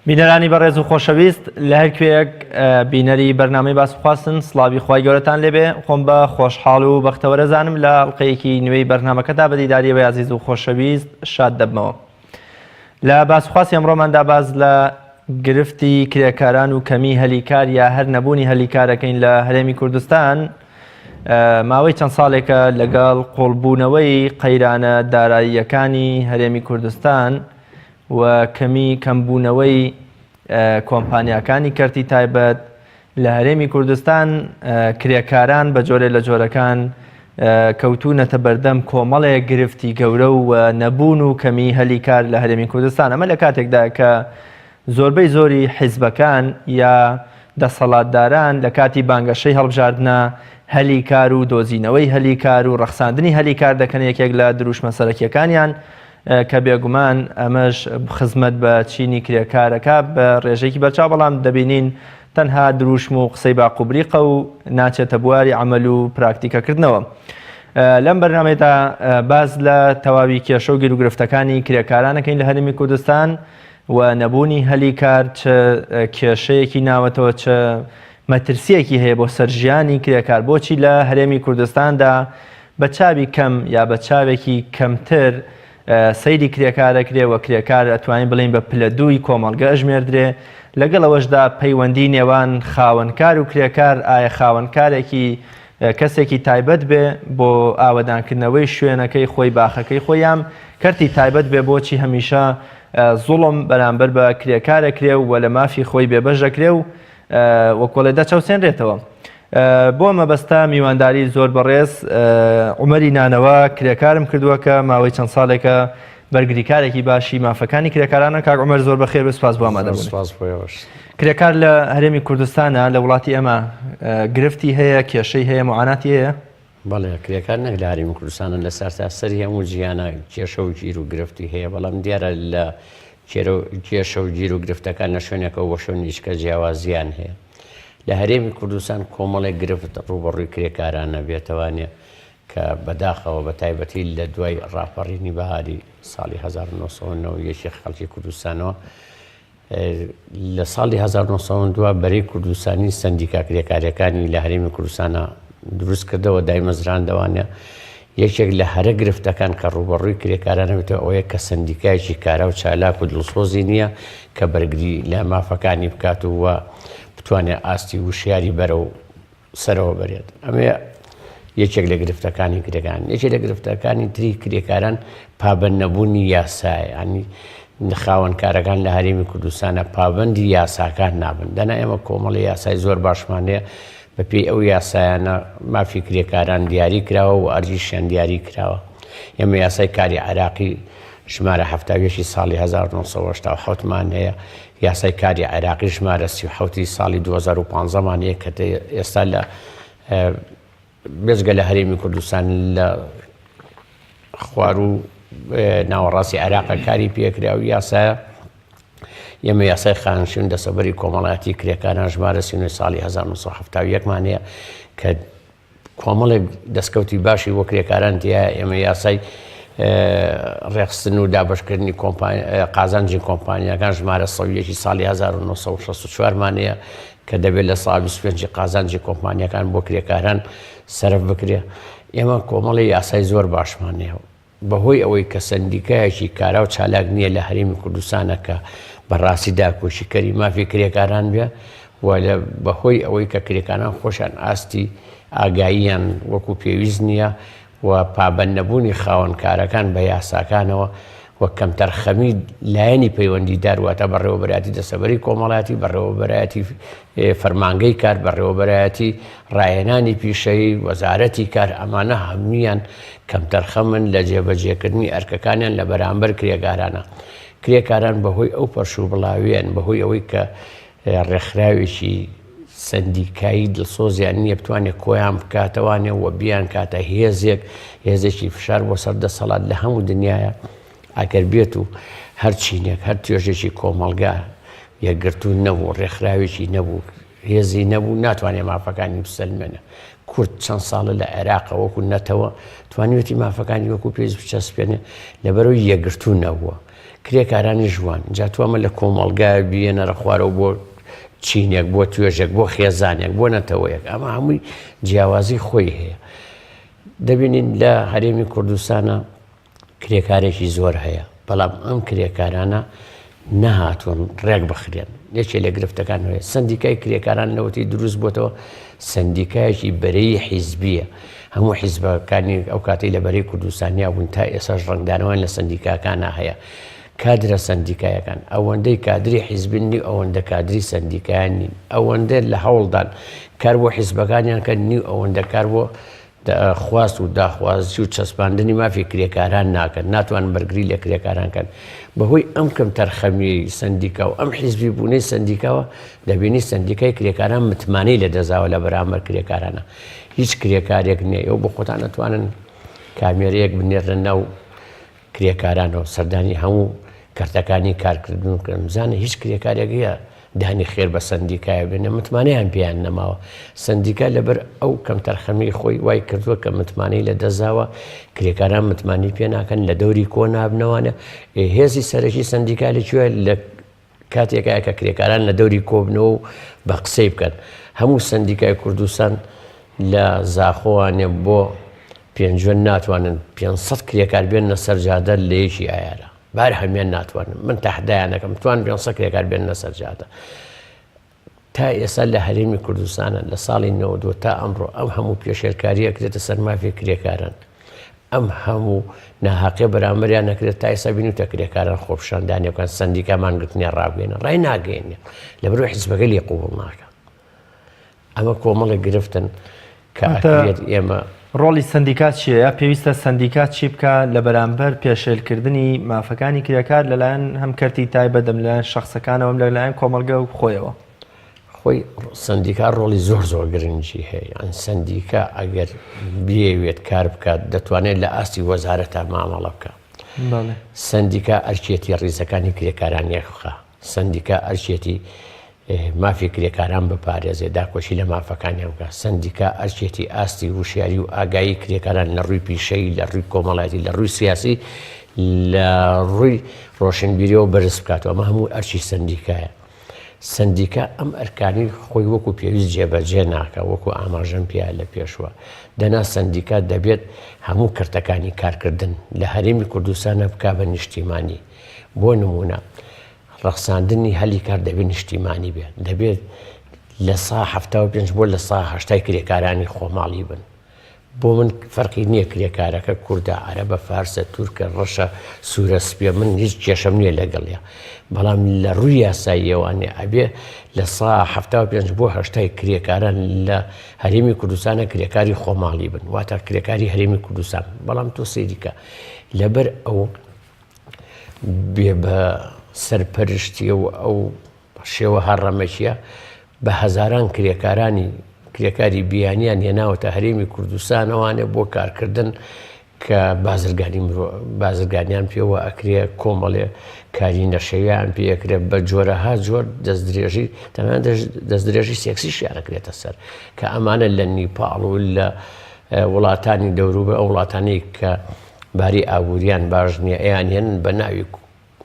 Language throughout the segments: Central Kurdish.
بینەرانی بەڕێز و خۆشەویست لە هەر کوێیەک بینەری بەرنامەی باس خواستن سڵاوی خوای گەورەتان لێبێ خۆم بە خۆشحاڵ و بەختەوەرەزانم لە ئەڵلقەیەکی نوێی بەرنامەکەدا بە دیداریەوەی ئازیز و خۆشەویست شاد دەبمەوە لە باسخواسی ئەمڕۆماندا باس لە گرفتی کرێکاران و کەمی هەلیکار یا هەر نەبوونی هەلیکارەکەین لە هەرێمی کوردستان ماوەی چەند ساڵێکە لەگەڵ قوڵبوونەوەی قەیرانە داراییەکانی هەرێمی کوردستان و کەمی کەمبوونەوەی کۆمپانیاکانی کەرتی تایبەت لە هەرێمی کوردستان کرێکاران بە جۆرێ لە جۆرەکان کەوتوونەتە بەردەم کۆمەڵێک گرفتی گەورە و نەبوون و کەمی هەلی کار لە هەرێمی کوردستان ئەمە لە کاتێکدا کە زۆربەی زۆری حیزبەکان یا دەسەڵاتداران لە کاتی بانگەشەی هەڵبژاردنە هەلی کار و دۆزینەوەی هەلی کار و ڕەخساندنی هەلی کار دەکەن یەکێک لە دروشمە سەرەکیەکانیان کە بێگومان ئەمەش خزمەت بە چینی کرێکارەکە بە ڕێژەیەکی بەرچاو بەڵام دەبینین تەنها دروشم و قسەی باقوبریقە و ناچێتە بواری عەمەل و پراکتیکەکردنەوە. لەم بەرنامەیەدا باس لە تەواوی کێشە و گیروگرفتەکانی کرێکارانەکەین لە هەرێمی کوردستان و نەبوونی هەلی کار چ کێشەیەکی ناوەتەوە چ مەترسیەکی هەیە بۆ سەر ژیانی کرێکار بۆچی لە هەرێمی کوردستاندا بە چاوی کەم یا بە چاوێکی کەمتر سەیری کرێکار ئەکرێ و کرێکار ئەتوانین بڵێین بە پلە دووی کۆمەڵگە ئەژمێردرێ، لەگەڵ ئەوەشدا پەیوەندی نێوان خاوەنکار و کرێکار ئایا خاوەنکارێکی کەسێکی تایبەت بێ بۆ ئاوەدانکردنەوەی شوێنەکەی خۆی باخەکەی خۆی یان کەرتی تایبەت بێ بۆچی هەمیشە زوڵم بەرامبەر بە کرێکار ئەکرێ و لە مافی خۆی بێبەش دەکرێ و وەکۆڵێ دەچەوسێنرێتەوە. بۆ مەبەستە میوانداری زۆر بەڕێز عومەری نانەوا کرێکارم کردووە کە ماوەی چەند ساڵێکە بەرگریکارێکی باشی مافەکانی کرێکارانە کاک عومەر زۆر بەخێر بێ سوپاس بۆ ئامادەبوونت. سوپاس بۆ ئێوەش. کرێکار لە هەرێمی کوردستانە لە وڵاتی ئێمە گرفتی هەیە کێشەی هەیە معاناتی هەیە؟ بەڵێ کرێکار نەک لە هەرێمی کوردستانە لە سەرتاسەری هەموو جیهانە کێشە و گیر و گرفتی هەیە بەڵام دیارە لە کێشە و گیر و گرفتەکان لە شوێنێکەوە بۆ شوێنیشکە جیاوازیان هەیە. لە هەرێمی کوردستان کۆمەڵێک گرفت ڕووبەڕووی کرێکاران ئەبێتەوانێ کە بەداخەوە بە تایبەتی لە دوای ڕاپەڕینی بەهاری ساڵی 1991 خەڵکی کوردستانەوە لە ساڵی 1992 بەرەی کوردستانی سندیکا کرێکاریەکانی لە هەرێمی کوردستانە دروست کردەوە دایمەزراندەوانە یەکێک لە هەرە گرفتەکان کە ڕووبەڕووی کرێکاران هەبێتەوە ئەوەیە کە سەندیکایەکی کارا و چالاک و دڵسۆزی نییە کە بەرگری لە مافەکانی بکات و و بتوانێت ئاستی وشیاری بەرەو سەرەوە بەرێت. ئەمەیە یەکێک لە گرفتەکانی کرێکاران. یەکێک لە گرفتەکانی تری کرێکاران پابەند نەبوونی یاسایە. یانی خاوەنکارەکان لە هەرێمی کوردستانە پابەندی یاساکان نابن. دەنا ئێمە کۆمەڵی یاسای زۆر باشمان هەیە بەپێی ئەو یاسایانە مافی کرێکاران دیاری کراوە و ئەرزیشیان دیاری کراوە. ئێمە یاسای کاری عێراقی ژمارە 71 ی ساڵی 1987 مان هەیە، یاسای کاری عێراقی ژمارە 37 ی ساڵی 2015 مان هەیە کە ئێستا لە بێجگە لە هەرێمی کوردستان لە خواروو ناوەڕاستی عێراقە کاری پێکرا و یاسایە ئێمە یاسای خانەنشین دەسەبەری کۆمەڵایەتی کرێکاران ژمارە 39 ساڵی 1970 مان هەیە کە کۆمەڵێک دەستکەوتی باشی بۆ کرێکاران تیا ئێمە یاسای ڕێخستن و دابشکردنی قازانجی کۆمپانیاکان ژمارە 101 ساڵی 1964 مان هەیە کە دەبێت لە سا 25 قازانجی کۆمپانیاکان بۆ کرێکاران سەرف بکرێ ئێمە کۆمەڵی یاسای زۆر باشمان هەیە بەهۆی ئەوەی کە سەندیکایەکی کارا و چالاک نییە لە هەرێمی کوردستانە کە بە ڕاستی داکۆکیکەری مافی کرێکاران بێ و لە بەهۆی ئەوەی کە کرێکاران خۆشیان ئاستی ئاگاییان وەکو پێویست نییە و پابەند نەبوونی خاوەنکارەکان بە یاساکانەوە و کەمتەرخەمی لایەنی پەیوەندیدار واتە بەڕێوەبەرایەتی دەستەبەری کۆمەڵایەتی، بەڕێوەبەرایەتی فەرمانگەی کار، بەڕێوەبەرایەتی ڕاهێنانی پیشەیی، وەزارەتی کار، ئەمانە هەموویان کەمتەرخەمن لە جێبەجێکردنی ئەرکەکانیان لە بەرامبەر کرێکارانە. کرێکاران بەهۆی ئەو پەرشوبڵاوییەن، بەهۆی ئەوەی کە ڕێکخراوێکی سەندیکایی دڵسۆزیان نییە بتوانێت کۆیان بکاتەوانێ و بیانکاتە هێزێک، هێزێکی فشار بۆ سەر دەسەڵات لە هەموو دنیاە. ئەگەر بێت و هەر چینێک، هەر توێژێکی کۆمەڵگا یەکگرتوو نەبوو، ڕێکخراوێکی نەبوو، هێزی نەبوو، ناتوانێت مافەکانی بسەلمێنێ. کورد چەند ساڵە لە عێراقە وەکو نەتەوە توانیوێتی مافەکانی وەکو پێویست بچەسپێنێ، لەبەرئەوەی یەکگرتوو نەبووە. کرێکارانیش وان. جا تۆ ئەمە لە کۆمەڵگایە بیێنەرە خوارەوە بۆ چینێک، بۆ توێژێک، بۆ خێزانێک، بۆ نەتەوەیەک، ئەمە هەمووی جیاوازی خۆی هەیە. دەبینین لە هەرێمی کوردستانە کرێکارێکی زۆر هەیە، بەڵام ئەم کرێکارانە نەهاتوون ڕێک بخرێن. یەکێ لە گرفتەکان هەیە سندیکای کرێکاران لەوەتی دروست بۆتەوە سندیکایەکی بەرەی حیزبیە هەموو حیزبەکانی ئەو کاتەی لە بەرەی کوردستانیا بوون تا ئێساش ڕەنگدانەوەیان لە سندیکاکانە هەیە کادرە سندیکایەکان ئەوەندەی کادری حیزبن نیو ئەوەندە کادری سندیکایان نین ئەوەندە لە هەوڵدان کار بۆ حیزبەکانیان کە نیو ئەوەندە کار بۆ خواست و داخوازی و چەسپاندنی مافی کرێکاران ناکەن، ناتوانن بەرگری لە کرێکاران کەن. بەهۆی ئەم کەمتەرخەمیەی سەندیکا و ئەم حیزبی بوونەی سەندیکاوە دەبینی سەندیکای کرێکاران متمانەی لەدەستداوە لە بەرامبەر کرێکارانە. هیچ کرێکارێک نییە، ئێوە بۆ خۆتان ئەتوانن کامێرەیەک بنێرنە ناو کرێکارانەوە سەردانی هەموو کەرتەکانی کارکردن بکەن بزانە هیچ کرێکارێک هەیە دانی خێر بە سەندیکایە بێنێ متمانەیان پێیان نەماوە سەندیکا لەبەر ئەو کەمتەرخەمی خۆی وای کردووە کە متمانەی لە دەستداوە کرێکاران متمانی پێ ناکەن لە دەوری کۆ نابنەوانە هێزی سەرەکی سەندیکا لە کوێ لە کاتێکایە کە کرێکاران لە دەوری کۆبنەوە و بە قسەی بکەن. هەموو سەندیکای کوردستان لە زاخۆوانێ بۆ پێنجوێن ناتوانن 500 کرێکار بێننە سەر جادە لە یەکی ئایارە. بار هەمیان ناتوانن. من تەحدایان دەکەم بتوان 500 کرێکار بێننە سەر جادە. تا ئێستا لە هەرێمی کوردستانە لە ساڵی 92 تا ئەمڕۆ ئەم هەموو پێشێلکاریە کرێتە سەر مافی کرێکاران. ئەم هەموو ناهەقیە بەرامبەریان نەکرێت تا ئێستا بینیوتە کرێکاران خۆپیشاندانێ بکەن سەندیکا مانگرتنیان ڕابگەینن ڕای ناگەینێ لەبەرئەوەی حیزبەکە لێ قبوڵ ناکە ئەمە کۆمەڵێک گرفتن کە ئەکرێت ئێمە ڕۆڵی سەندیکا چییە یا پێویستە سەندیکا چی بکا لە بەرامبەر پێشێلکردنی مافەکانی کرێکار لەلایەن هەم کەرتی تایبەت هەم لەلایەن شەخسەکانەوە هەم لەلایەن کۆمەڵگە و خۆیەوە؟ خۆی سەندیکا ڕۆڵی زۆر زۆر گرنگی هەیە یان سەندیکا ئەگەر بیەوێت کار بکات دەتوانێت لە ئاستی وەزارەتا مامەڵە بکە سەندیکا ئەرکێتی ڕیزەکانی کرێکاران یەکبخە سەندیکا ئەرکێتی مافی کرێکاران بپارێزێ داکۆکی لە مافەکانیان بکە سەندیکا ئەرکێتی ئاستی وشیاری و ئاگایی کرێکاران لە ڕووی پیشەی لە ڕووی کۆمەڵایەتی لە ڕووی سیاسی لە ڕووی ڕۆشنبیریەوە بەرز بکاتەوە ئەمە هەموو ئەرکی سەندیکایە سەندیکا ئەم ئەرکانەی خۆی وەکو پێویست جێبەجێ ناکا، وەکو ئاماژەم پێیا لە پێشوە. دەنا سەندیکا دەبێت هەموو کەرتەکانی کارکردن لە هەرێمی کوردستانا بکا بە نیشتیمانی. بۆ نموونە ڕەخساندنی هەلی کار دەبێت نیشتیمانی بێ. دەبێت 75% بۆ 80% کرێکارانی خۆماڵی بن. بۆ من فەرقی نییە کرێکارەکە کوردە، عەرەبە، فارسە، تورکە، ڕەشە، سوورە، سپیە، من هیچ کێشەم نییە لەگەڵیا، بەڵام لە ڕووی یاساییەوانێ ئەبێ 75% بۆ 80ی کرێکاران لە هەرێمی کوردستانە کرێکاری خۆماڵی بن، واتە کرێکاری هەرێمی کوردستان. بەڵام تۆ سەیری کە لەبەر ئەو بێ بە سەرپەرشتیە و ئەو شێوە هەڕەمەکیە بە هەزاران کرێکارانی کرێکاری بیانیان هێناوەتە هەرێمی کوردستانەوانێ بۆ کارکردن کە بازرگانی بازرگانیان پێوە ئەکرێ کۆمەڵێ کاری نەشەویان پێ ئەکرێ بە جۆرەها جۆر دەستدرێژی تەنانەت دەستدرێژی سێکسیشیان ئەکرێتە سەر کە ئەمانە لە نیپاڵ و لە وڵاتانی دەوروبەر ئەو وڵاتانی کە باری ئابووریان باش نییە ئەیان هێنن بە ناوی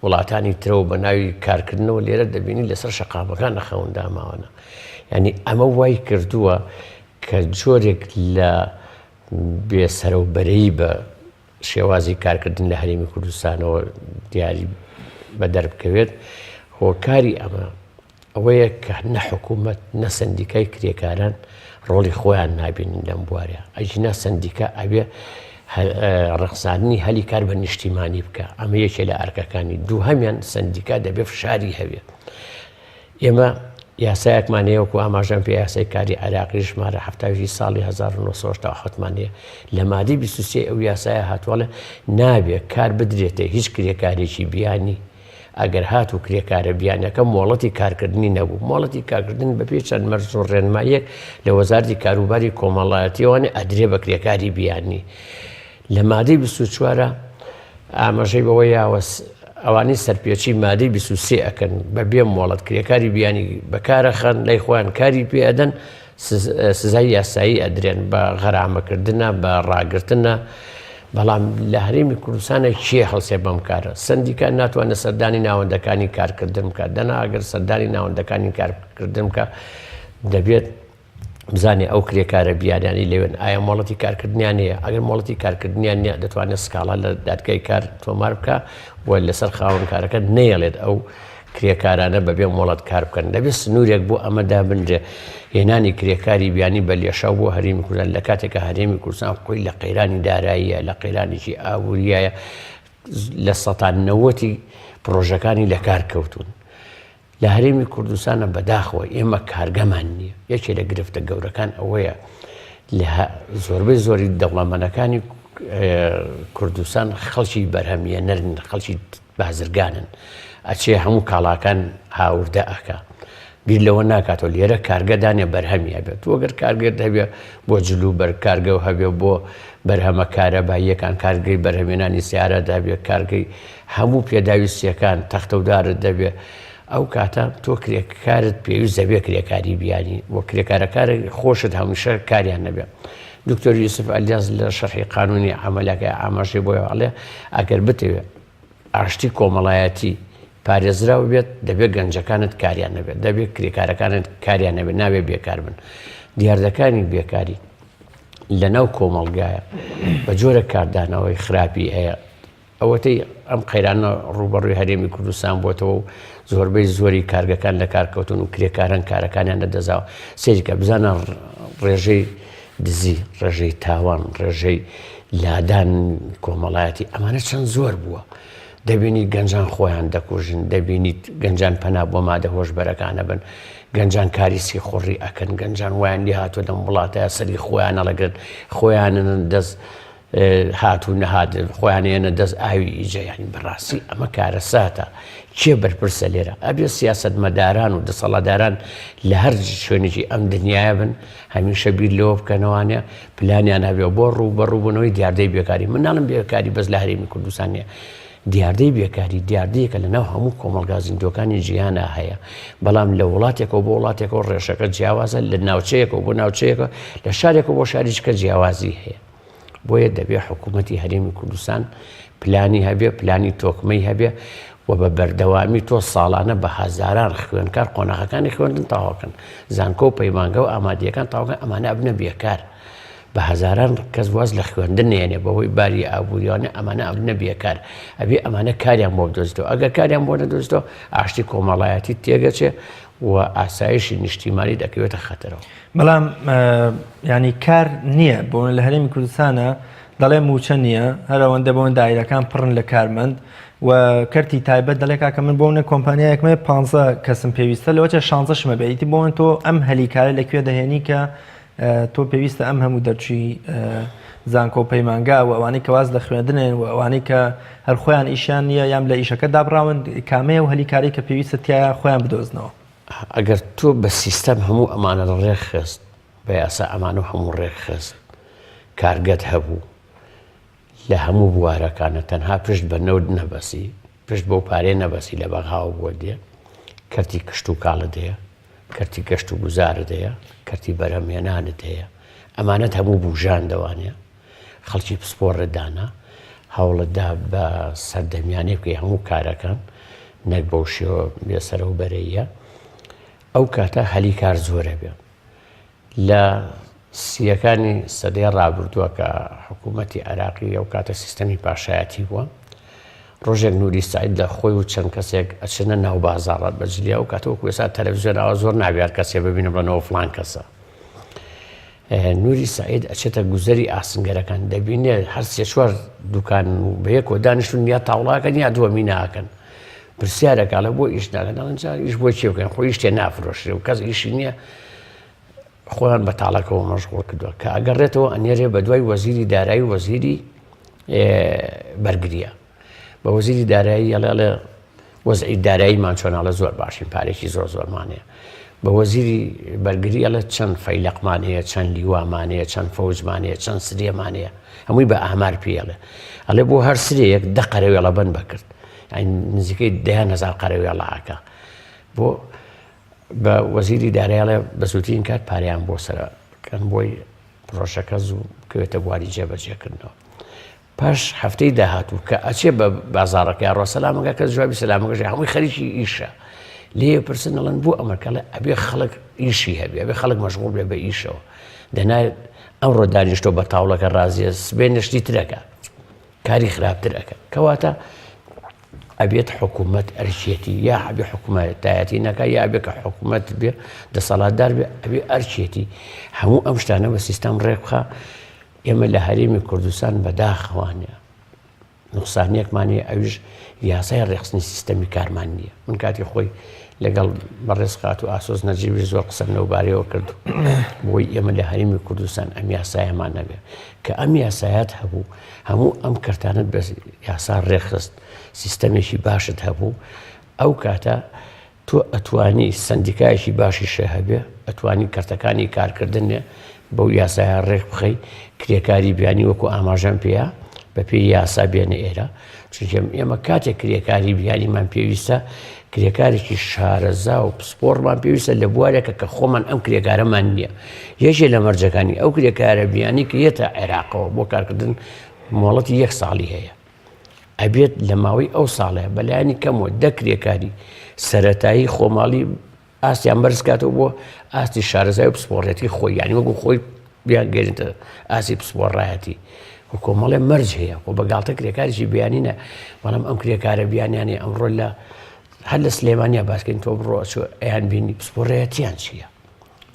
وڵاتانی ترەوە بە ناوی کارکردنەوە لێرە دەبینی لەسەر شەقامەکان لە خەون داماوەنە یعنی ئەمە وای کردووە کە جۆرێک لە بێسەرەوبەرەی بە شێوازی کارکردن لە هەرێمی کوردستانەوە دیاری بە دەربکەوێت هۆکاری ئەمە ئەوەیە کە نە حکوومەت نە سندیکای کرێکاران ڕۆڵی خۆیان نابینن لەم بوارە ئەگینا سندیکا ئەبێ ڕەخساندنی هەلی کار بە نیشتیمانی بکە ئەمە یەکێ لە ئەرکەکانی دووهەمیان سندیکا دەبێ فشاری هەبێ ئێمە یاسایەکمان هەیە وەکو ئاماژەم پێ یاسای کاری عێراقی ژمارە 70 ساڵی 1970 مان هەیە لە مادەی 23 ئەو یاسایە هاتووەڵێ نابێ کار بدرێتە هیچ کرێکارێکی بیانی ئەگەر هاتوو کرێکارە بیانیەکە مۆڵەتی کارکردنی نەبوو، مۆڵەتی کارکردن بەپێی چەند مەرج و ڕێنماییەک لە وەزارەتی کاروباری کۆمەڵایەتیەوە ئەدرێ بە کرێکاری بیانی. لە مادەی 24 ئاماژەی بەوە یاوە ئەوانەی سەرپێچی مادەی 23 ئەکەن بە بێ مۆڵەت کرێکاری بیانی بەکارەخەن لای خۆیان کاری پێ ئەدەن سزای یاسایی ئەدرێن بە غەرامەکردنە بە ڕاگرتنە. بەڵام لە هەرێمی کوردستانە کێ هەڵسێ بەم کارە؟ سەندیکا ناتوانێت سەردانی ناوەندەکانی کارکردن بکات، دەنا ئەگەر سەردانی ناوەندەکانی کارکردن بکات دەبێت بزانێ ئەو کرێکارە بیانیانەی لەوێن ئایا مۆڵەتی کارکردنیان هەیە، ئەگەر مۆڵەتی کارکردنیان نییە دەتوانێت سکاڵا لە دادگای کار تۆمار بکە و لەسەر خاوەنکارەکە نەیەڵێت ئەو کرێکارانە بەبێ مۆڵەت کار بکەن. دەبێت سنوورێک بۆ ئەمە دابنرێت. هێنانی کرێکاری بیانی بە لێشاو بۆ هەرێمی کوردستان لە کاتێکا هەرێمی کوردستان خۆی لە قەیرانی داراییە، لە قەیرانێکی ئابووریایە، لە سەتا نەوەتی پڕۆژەکانی لە کار کەوتوون. لە هەرێمی کوردستانە بەداخەوە ئێمە کارگەمان نییە. یەکێ لە گرفتە گەورەکان ئەوەیە لە زۆربەی زۆری دەوڵەمەنەکانی کوردستان خەڵکی بەرهەمهێنەرن، خەڵکی بازرگانن ئەچێ هەموو کاڵاکان هاوردە ئەکا بیر لەوە ناکاتەوە لێرە کارگە دانێ بەرهەمی هەبێت تۆ گەر کارگەت هەبێ بۆ جل و بەرگ کارگە و هەبێ بۆ بەرهەمە کارەباییەکان کارگەی بەرهەمێنانی سیارەت هەبێ کارگەی هەموو پێداویستیەکان تەختەودارت دەبێ ئەو کاتە تۆ کرێکارت پێویست دەبێ کرێکاری بیانی بۆ کرێکارەکار خۆشت هەمیشە کاریان نەبێ دکتۆر یوسف ئەلیاس لە شەرحی قانونی عەمەلەکە ئاماژەی بۆ ئەڵێ ئەگەر بتەوێ ئاشتی کۆمەڵایەتی پارێزراو بێت، دەبێت گەنجەکانت کاریان نەبێت، دەبێت کرێکارەکانت کاریان نەبێت، نابێت بێکار بن. دیاردەکانی بێکاری لەناو کۆمەڵگایە بە جۆرە کاردانەوەی خراپی هەیە. ئەوەتەی ئەم قەیرانە ڕووبەڕووی هەرێمی کوردستان بۆتەوە و زۆربەی زۆری کارگەکان لە کار کەوتون و کرێکاران کارەکانیان لەدەستداوە. سەیرکە بزانە ڕێژەی دزی، ڕێژەی تاوان، ڕێژەی لادان کۆمەڵایەتی ئەمانە چەند زۆر بووە. دەبینیت گەنجان خۆیان دەکوژن، دەبینیت گەنجان پەنا بۆ مادە هۆشبەرەکانە بن، گەنجان کاری سیخوڕی ئەکەن، گەنجان وایان لێهاتووە لەم وڵاتە سەری خۆیان هەڵەگرن، خۆیانن دەست هات و نەهات خۆیان ئێنە دەست ئاوی ئیجە یانی بەڕاستی ئەمە کارەساتە کێ بەرپرسە لێرە ئەبێ سیاسەتمەداران و دەسەڵاتداران لە هەر شوێنێکی ئەم دنیاە بن هەمیشە بیر لەوە بکەنەوانە پلانیان هەبێ بۆ ڕوو بەڕووبوونەوەی دیاردەی بێکاری من ناڵم بێکاری بەس لە هەرێمی کوردستان نیە دیاردەی بێکاری دیاردەیەکە لە ناو هەموو کۆمەڵگا زیندووەکانی جیهانا هەیە، بەڵام لە وڵاتێکەوە بۆ وڵاتێکەوە ڕێژەکە جیاوازە، لە ناوچەیەکەوە بۆ ناوچەیەکە، لە شارێکەوە بۆ شاریچکە جیاوازی هەیە. بۆیە دەبێ حکوومەتی هەرێمی کوردستان پلانی هەبێ، پلانی تۆکمەی هەبێ و بە بەردەوامی تۆ ساڵانە بە هەزاران خوێندکار قۆناغەکانی خوێندن تەواوکەن، زانکۆ و پەیمانگە و ئامادەیەکان تەواوکەن، ئەمانە ئەبنە بێکار. بە هەزاران کەس واز لە خوێندن نێنێ بەهۆی باری ئابووریانە ئەمانە ئەبنە بێکار ئەبێ ئەمانە کاریان بۆ بدۆزیتەوە ئەگەر کاریان بۆ نەدۆزیتەوە ئاشتی کۆمەڵایەتی تێگەچێ و ئاسایشی نیشتیمانی دەکەوێتە خەتەرەوە. بەڵام ینی کار نییە بۆ لە هەرێمی کوردستانە دەڵێ موچە نییە هەرەوەندە بۆن دایرەکان پڕن لە کارمەند و کەرتی تایبەت دەڵێ کاکە من بۆ نە کۆمپانیایەکمە پ کەسم پێویستە لەوەچە شانزە شمە بێتی بۆن تۆ ئەم هەلی کارە لە کوێ دەهێنی کە تۆ پێویستە ئەم هەموو دەرچووی زانکۆ و پەیمانگا و ئەوانەی کە واز لە خوێندنێن و ئەوانەی کە هەر خۆیان ئیشیان نییە یان لە ئیشەکە دابڕاون کامەیە و هەلی کارەی کە پێویستە تیایا خۆیان بدۆزنەوە؟ ئەگەر تۆ بە سیستەم هەموو ئەمانەت ڕێکخست، بە یاسا ئەمانە هەموو ڕێکخست، کارگەت هەبوو لە هەموو بوارەکانە تەنها پشت بە نەوت نەبەسی، پشت بەو پارەیە نەبەسی لە بەغاوە بۆت دێ، کەرتی کشتوکاڵت هەیە، کەرتی گەشت و گوزارت هەیە، کەرتی بەرهەمهێنانت هەیە، ئەمانەت هەموو بوژاندەوانێ، خەڵکی پسپۆڕت دانا، هەوڵت دا بە سەردەمیانەی بکەی هەموو کارەکان، نەک بەو شێوە بێسەرەوبەرەییە، ئەو کاتە هەلی کار زۆر ئەبێ. لە سییەکانی سەدەی ڕابردووە کە حکوومەتی عێراقی ئەو کاتە سیستەمی پاشایەتی بووە، ڕۆژێک نوری سەعید لە خۆی و چەند کەسێک ئەچنە ناو بازاڕ بە جلی ئەو کاتە وەکو ئێستا تەلەڤزیۆن ئاوا زۆر نابێ هەر کەسێ ببینە بڵێنەوە فڵان کەسە. نوری سەعید ئەچێتە گوزەری ئاسنگەرەکان دەبینێ هەر سێ چوار دوکان و بەیەکەوە دانیشتون یا تاوڵاکەن یا دووەمی ناکەن. پرسیارەکە ئەڵێ بۆ ئیش ناکەن دەڵێن جا ئیش بۆ چی بکەین خۆ ئیش تێ نافرۆشرێ و کەس ئیشی نییە خۆیان بە تاڵەکەوە مەشغوڵ کردووە کە ئەگەڕێتەوە ئەنێرێ بە دوای وەزیری دارایی وەزیری بەرگریە بە وەزیری دارایی ئەڵێ ئەڵێ وەزعی داراییمان چۆن ئەڵێ زۆر باشین پارێکی زۆر زۆرمان هەیە بە وەزیری بەرگری ئەڵێ چەند فەیلەقمان هەیە چەند لیوامان هەیە چەند فەوجمان هەیە چەند سرێمان هەیە هەمووی بە ئامار پێ ئەڵێ ئەڵێ بۆ هەر سرەیەک دە قەرەوێڵە بەند بەکرد یانی نزیکەی دەیان هەزار قەرەوێڵە ئەکا بۆ بە وەزیری دارایی ئەڵێ بە زووترین کات پارەیان بۆ سەرکەن بۆی پرۆژەکە زوو بکەوێتە بواری جێبەجێکردنەوە. پاش هەفتەی داهاتوو کە ئەچێ بە بازاڕەکەیا ڕۆ سەلامەکە کەس جوابی سەلامەکەش هەمووی خەریکی ئیشە لێ پرسن ئەڵێن بۆ ئەمە کەڵێ ئەبێ خەڵک ئیشی هەبێ ئەبێ خەڵک مەشغوڵ بێ بە ئیشەوە دەنا ئەمڕۆ دانیشتۆ بە تاوڵەکە ڕازیە سبێنێ شتی ترەکە کاری خراپتر ئەکە کەواتە ئەبێت حکوومەت ئەرکێتی یا ئەبێ حکوومەتایەتی نەکە یا ئەبێ کە حکوومەت بێ دەسەڵاتدار بێ ئەبێ ئەرکێتی هەموو ئەم شتانە بە سیستەم ڕێک بخا ئێمە لە هەرێمی کوردستان بەداخەوانە نوقسانیەکمان هەیە ئەویش یاسای ڕێکخستنی سیستەمی کارمان نییە من کاتی خۆی لەگەڵ بەڕێز خاتوو ئاسۆس نەجیبی زۆر قسەم لەوبارەیەوە کرد بۆی ئێمە لە هەرێمی کوردستان ئەم یاسایەمان نەبێ کە ئەم یاسایەت هەبوو هەموو ئەم کەرتانت بە یاسا ڕێکخست سیستەمێکی باشت هەبوو ئەو کاتە تۆ ئەتوانی سەندیکایەکی باشیشە هەبێ، ئەتوانی کەرتەکانی کارکردنێ بەو یاسایە ڕێک بخەی، کرێکاری بیانی وەکو ئاماژەم پێیا بە پێی یاسا بێنە ئێرە، چونکە ئێمە کاتێک کرێکاری بیانیمان پێویستە، کرێکارێکی شارەزا و پسپۆڕمان پێویستە لە بوارێکە کە خۆمان ئەم کرێکارەمان نییە. یەکێ لە مەرجەکانی ئەو کرێکارە بیانی کە یەتە عێراقەوە بۆ کارکردن مۆڵەتی یەک ساڵی هەیە. ئەبێت لە ماوەی ئەو ساڵەیە بەلایەنی کەمەوە دە کرێکاری سەرەتایی خۆماڵی ئاستیان بەرز کاتەوە بۆ ئاستی شارەزای و پسپۆڕێتی خۆی یانی وەکو خۆی بیانگەێنێتە ئاستی پسپۆڕایەتی و کۆمەڵێ مەرج هەیە و بە گاڵتە کرێکارێکی بیانی نە بەڵام ئەم کرێکارە بیانیانەی ئەمڕۆ لە هەر لە سلێمانیا باسکەین تۆ بڕۆ ئەچۆ ئەیان بینی پسپۆڕەتیان چییە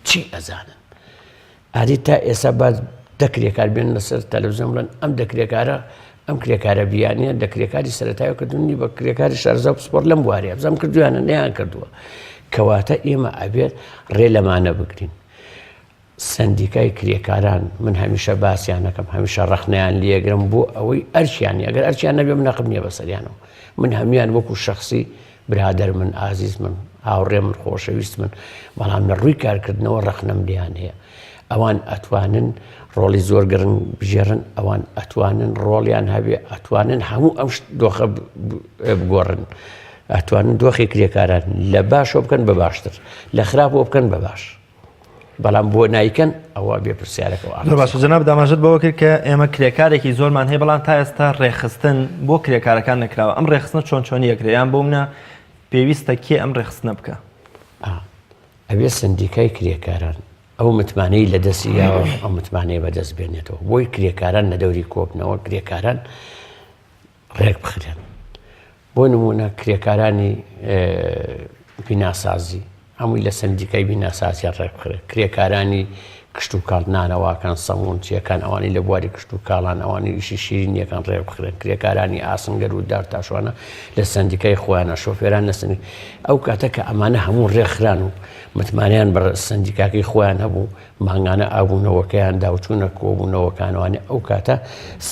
چی ئەزانن ئاری تا ئێستا با دە کرێکار بێن لەسەر تەلەڤزیۆن بڵێن ئەم دە کرێکارە ئەم کرێکارە بیانیە دە کرێکاری سەرەتای کردوونی بە کرێکاری شارەزا و پسپۆڕ لەم بوارەیە بزانم کردویانە نەیان کردووە کەواتە ئێمە ئەبێت ڕێ لەمانە بگرین سندیکای کرێکاران من هەمیشە باسییان نەکەم هەمیشە ڕەخنیان لێگرم بۆ ئەوەی ئەرچیان ئەگەر ئەرچیان نەبێ من نەقم نییە بەسەریانەوە من هەموان وەکو شخصی برادەر من ئازیز من هاوڕێ من خۆشەویست من بەڵام لە ڕووی کارکردنەوە ڕەخنەم لێیان هەیە ئەوان ئەتوانن ڕۆڵی زۆر گرنگ بگێڕن ئەوان ئەتوانن ڕۆڵیان هەبێ ئەتوانن هەموو ئەم دۆخە بگۆڕن ئەتوانن دۆخی کرێکاران لە باشەوە بکەن بە باشتر لە خراپەوە بکەن بە باش بەڵام بۆ نایکەن ئەوە بێ پرسیارەکەەوە زۆر باشە جەناب داماژت بەوە کرد کە ئێمە کرێکارێکی زۆرمان هەیە بەڵام تا ئێستا ڕێکخستن بۆ کرێکارەکان نەکراوە ئەم ڕێکخستنە چۆن چۆنی ئەکرێ یان بۆ منە پێویستە کێ ئەم ڕێکخستنە بکە؟ ئەبێ سندیکای کرێکاران ئەو متمانەی لە دەستی یاوە ئەو متمانەیە بەدەست بێنێتەوە بۆی کرێکاران لە دەوری کۆبنەوە کرێکاران ڕێک بخرێن. بۆ نموونە کرێکارانی بیناسازی هەمووی لە سەندیکای بیناسازیان ڕێک بخرێت کرێکارانی کشتوکاڵ نانەواکان سەمونچیەکان ئەوانی لە بواری کشتوکاڵان ئەوانی ئیشی شیرینیەکان ڕێک بخرێن کرێکارانی ئاسنگەر و دارتاشوانە لە سەندیکای خۆیانە شۆفێران لە سەندی ئەو کاتە کە ئەمانە هەموو ڕێکخران و متمانیان بە سەندیکاکەی خۆیان هەبوو مانگانە ئابوونەوەکەیان دا و چوونە کۆبوونەوەکانوانێ ئەو کاتە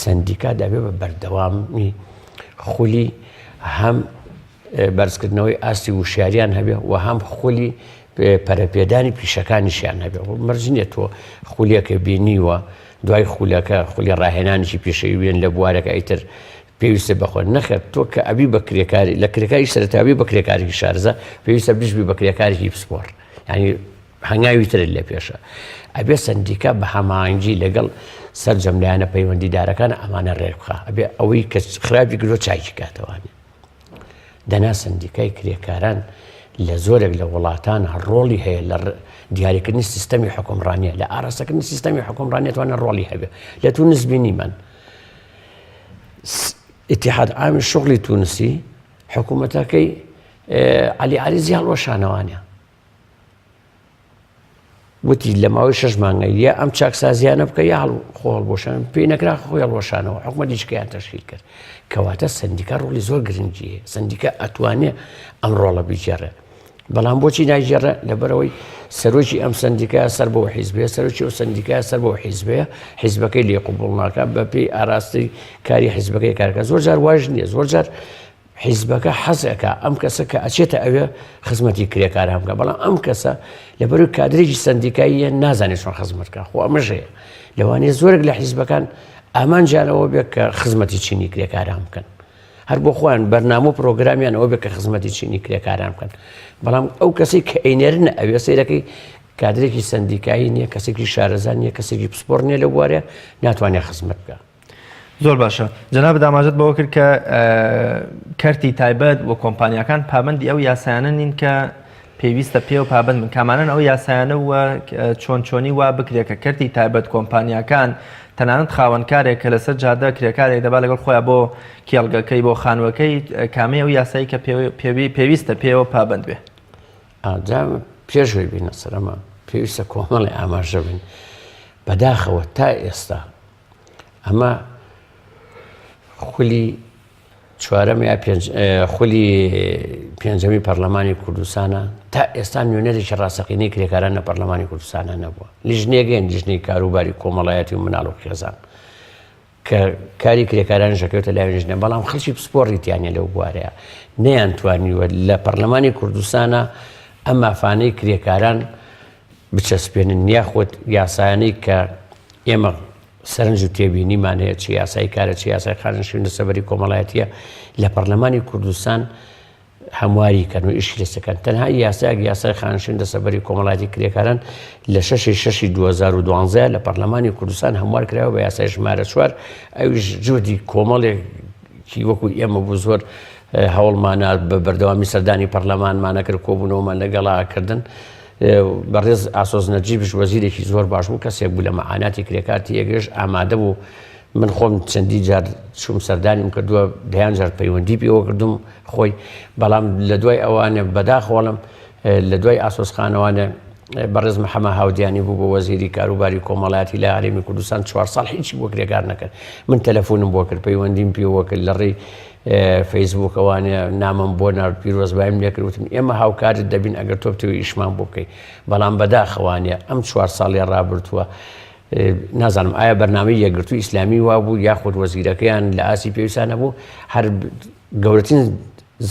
سەندیکا دەبێ بە بەردەوامی خولی هەم بەرزکردنەوەی ئاستی وشیاریان هەبێ و هەم خولی پەرەپێدانی پیشەکانیشیان هەبێ مەرج نییە تۆ خولیەکە بینیوە دوای خولەکە خولی ڕاهێنانێکی پیشەیی بێن لە بوارەکە ئیتر پێویستە بەخۆ نەخێر تۆ کە ئەبی بە کرێکاری لە کرێکاری سەرەتاوی بە کرێکارێکی شارەزا پێویستە بشبی بە کرێکارێکی پسپۆڕ یعنی هەنگاوی ترت لە پێشە. ئەبێ سەندیکا بە هەماهەنگی لەگەڵ سەرجەم لایەنە پەیوەندیدارەکان ئەمانە ڕێک بخا. ئەبێ ئەوەی کە خراپی کردووە چاکی کاتەوانێ. دەنا سەندیکای کرێکاران لە زۆرێک لە وڵاتان ڕۆڵی هەیە لە دیاریکردنی سیستەمی حکومڕانیە لە ئاراستەکردنی سیستەمی حکومڕانیە توانە ڕۆڵی هەبێ لە تونس بینیمان اتحاد عامی شغلی تونسی حکوومەتەکەی علی عریزی هەڵوەشانەوانە وتی لە ماوەی شەش مانگە یا ئەم چاکسازیانە بکە یا خۆ هەڵبۆشان پێی نەکرا خۆی هەڵوەشانەوە حکومەتی شکیان تەشکیل کرد کەواتە سندیکا ڕۆڵی زۆر گرنگی هەیە سندیکا ئەتوانێ ئەم ڕۆڵە بگێڕێ بەڵام بۆچی ناگێڕێ لەبەرەوەی سەرۆکی ئەم سندیکا سەر بۆ حیزبێ سەرۆکی ئەو سندیکا سەر بۆ حیزبێ حیزبەکەی لێ قوبڵ ناکە بە پێی ئاراستەی کاری حیزبەکەی کارکە زۆر جار واش نییە زۆر جار حیزبەکە حەز ئەکا ئەم کەسە کە ئەچێتە ئەوێ خزمەتی کرێکاران بکا بەڵام ئەم کەسە لەبەرو کادرێکی سەندیکاییە نازانێت چۆن خزمەت بکا خۆ ئەمەش هەیە لەوانەیە زۆرێک لە حیزبەکان ئامانجیان ئەوە بێت کە خزمەتی چینی کرێکاران بکەن هەر بۆ خۆیان بەرنامە و پرۆگرامیان ئەوە بێت کە خزمەتی چینی کرێکاران بکەن بەڵام ئەو کەسەی کە ئەینێرنە ئەوێ سەیرەکەی کادرێکی سەندیکایی نییە کەسێکی شارەزا نییە کەسێکی پسپۆڕ نییە لەو بوارە ناتوانێت خزمەت بکە. زۆر باشە جەنابت ئاماژەت بەوە کرد کە کەرتی تایبەت و کۆمپانیاکان پابەندی ئەو یاسایانە نین کە پێویستە پێوە پابەند بن کامانەن ئەو یاسایانە و چۆن چۆنی وا بکرێت کە کەرتی تایبەت کۆمپانیاکان تەنانەت خاوەنکارێک کە لەسەر جادە کرێکارێک دەبا لەگەڵ خۆیان بۆ کێڵگەکەی بۆ خانووەکەی کامەی ئەو یاسایی کە پێویستە پێوە پابەند بێ جا پێشوەی بینە سەرەمە پێویستە کۆمەڵی ئاماژە بن بەداخەوە تا ئێستا ئەمە خولی چوارەم یا خولی پێنجەمی پەرلەمانی کوردستانە تا ئێستا نوێنەرێکی ڕاستەقینەی کرێکاران لە پەرلەمانی کوردستانە نەبووە لیژنێگەن لیژنەی کاروباری کۆمەڵایەتی و مناڵ و خێزان کە کاری کرێکاران ژەکەوتە لای ژنە بەڵام خەڵکی پسپۆڕی تیانە لەو بوارەیە نەیان توانیوە لە پەرلەمانی کوردستانە ئەم مافانەی کرێکاران بچەسپێنن یاخود یاسایانەی کە ئێمە سەرنج و تێبینیمان هەیە چ یاسای کارە چ یاسای خانەنشین دەستەبەری کۆمەڵایەتیە لە پەرلەمانی کوردستان هەمواری کەن و ئیشی لەسەکەن تەنها یاسایەک یاسای خانشین دەسەبەری کۆمەڵاتی کرێکاران لە شەشی شەشی 2012 لە پەرلەمانی کوردستان هەموار کراوە بە یاسای ژمارە چوار ئەویش جودی کۆمەڵێکی وەکو ئێمە بوو زۆر هەوڵمانە بە بەردەوامی سەردانی پەرلەمانمانە کرد کۆبوونەوەمان لەگەڵا کردن بەڕێز ئاسۆس نەجیبش وەزیرێکی زۆر باش بوو، کەسێک بوو لە مەعاناتی کرێکار تێگەشت، ئامادە بوو، من خۆم چەندی جار چووم سەردانیم کردووە، دەیان جار پەیوەندی پێوە کردوم خۆی، بەڵام لە دوای ئەوانێ بەداخەوەڵم لە دوای ئاسۆس خانەوانێ بەڕێز محەمە هاودیانی بوو بە وەزیری کاروباری کۆمەڵایەتی لە هەرێمی کوردستان چوار ساڵ هیچی بۆ کرێکار نەکرد من تەلەفۆنم بۆ کرد پەیوەندیم پێوە کرد لە ڕێی فەیسبووک ئەوانە نامەم بۆ نارد پیرۆزباییم لێکرد وتم ئێمە هاوکارت دەبین ئەگەر تۆ بتەوێ ئیشمان بۆ بکەی بەڵام بەداخەوانە ئەم چوار ساڵی ڕابردووە نازانم ئایا بەرنامەی یەکگرتوو ئیسلامی وابوو یاخود وەزیرەکەیان لە ئاسی پێویستانە بوو هەر گەورەترین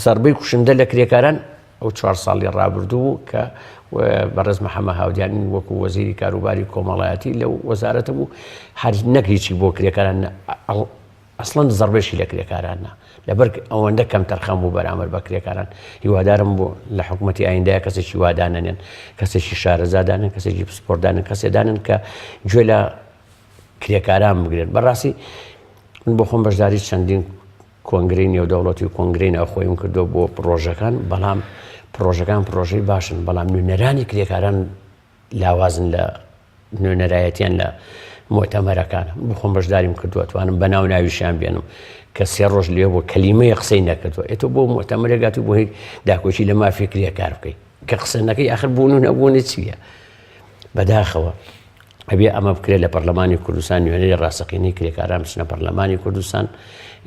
زەربەی کوشندە لە کرێکاران ئەو چوار ساڵی ڕابردوو بوو کە بەڕێز محەممە هاودیانی وەکو وەزیری کاروباری کۆمەڵایەتی لەو وەزارەتە بوو هەر نەک هیچی بۆ کرێکاران ئەسڵەن زەڕبەشی لە کرێکاران نا لەبەر ئەوەندە کەمتەرخەم بوو بەرامبەر بە کرێکاران هیوادارم بۆ لە حکوومەتی ئایندەیە کەسێکی وا دانەنێن کەسێکی شارەزا دانن کەسێکی پسپۆر دانن کەسێ دانن کە گوێ لە کرێکاران بگرن بەڕاستی من بۆ خۆم بەشداری چەندین کۆنگرەی نێودەوڵەتی و کۆنگرەی ناوخۆیم کردو بۆ پڕۆژەکان بەڵام پڕۆژەکان پڕۆژەی باشن بەڵام نوێنەرانی کرێکاران لاوازن لە نوێنەرایەتیان لە موئتەمەرەکان من خۆم بەشداریم کردووە توانم بە ناو ناویشیان بێنم کە سێ ڕۆژ لێ بوو کەلیمەیە قسەی نەکردووە ئێتۆ بۆ موئتەمەرێک هاتوو بۆ هیچ داکۆکی لە مافی کرێکار بکەی کە قسە نەکەی ئاخر بوون و نەبوونی چییە بەداخەوە ئەبێ ئەمە بکرێت لە پەرلەمانی کوردستان نوێنەری ڕاستەقینەی کرێکاران بچنە پەرلەمانی کوردستان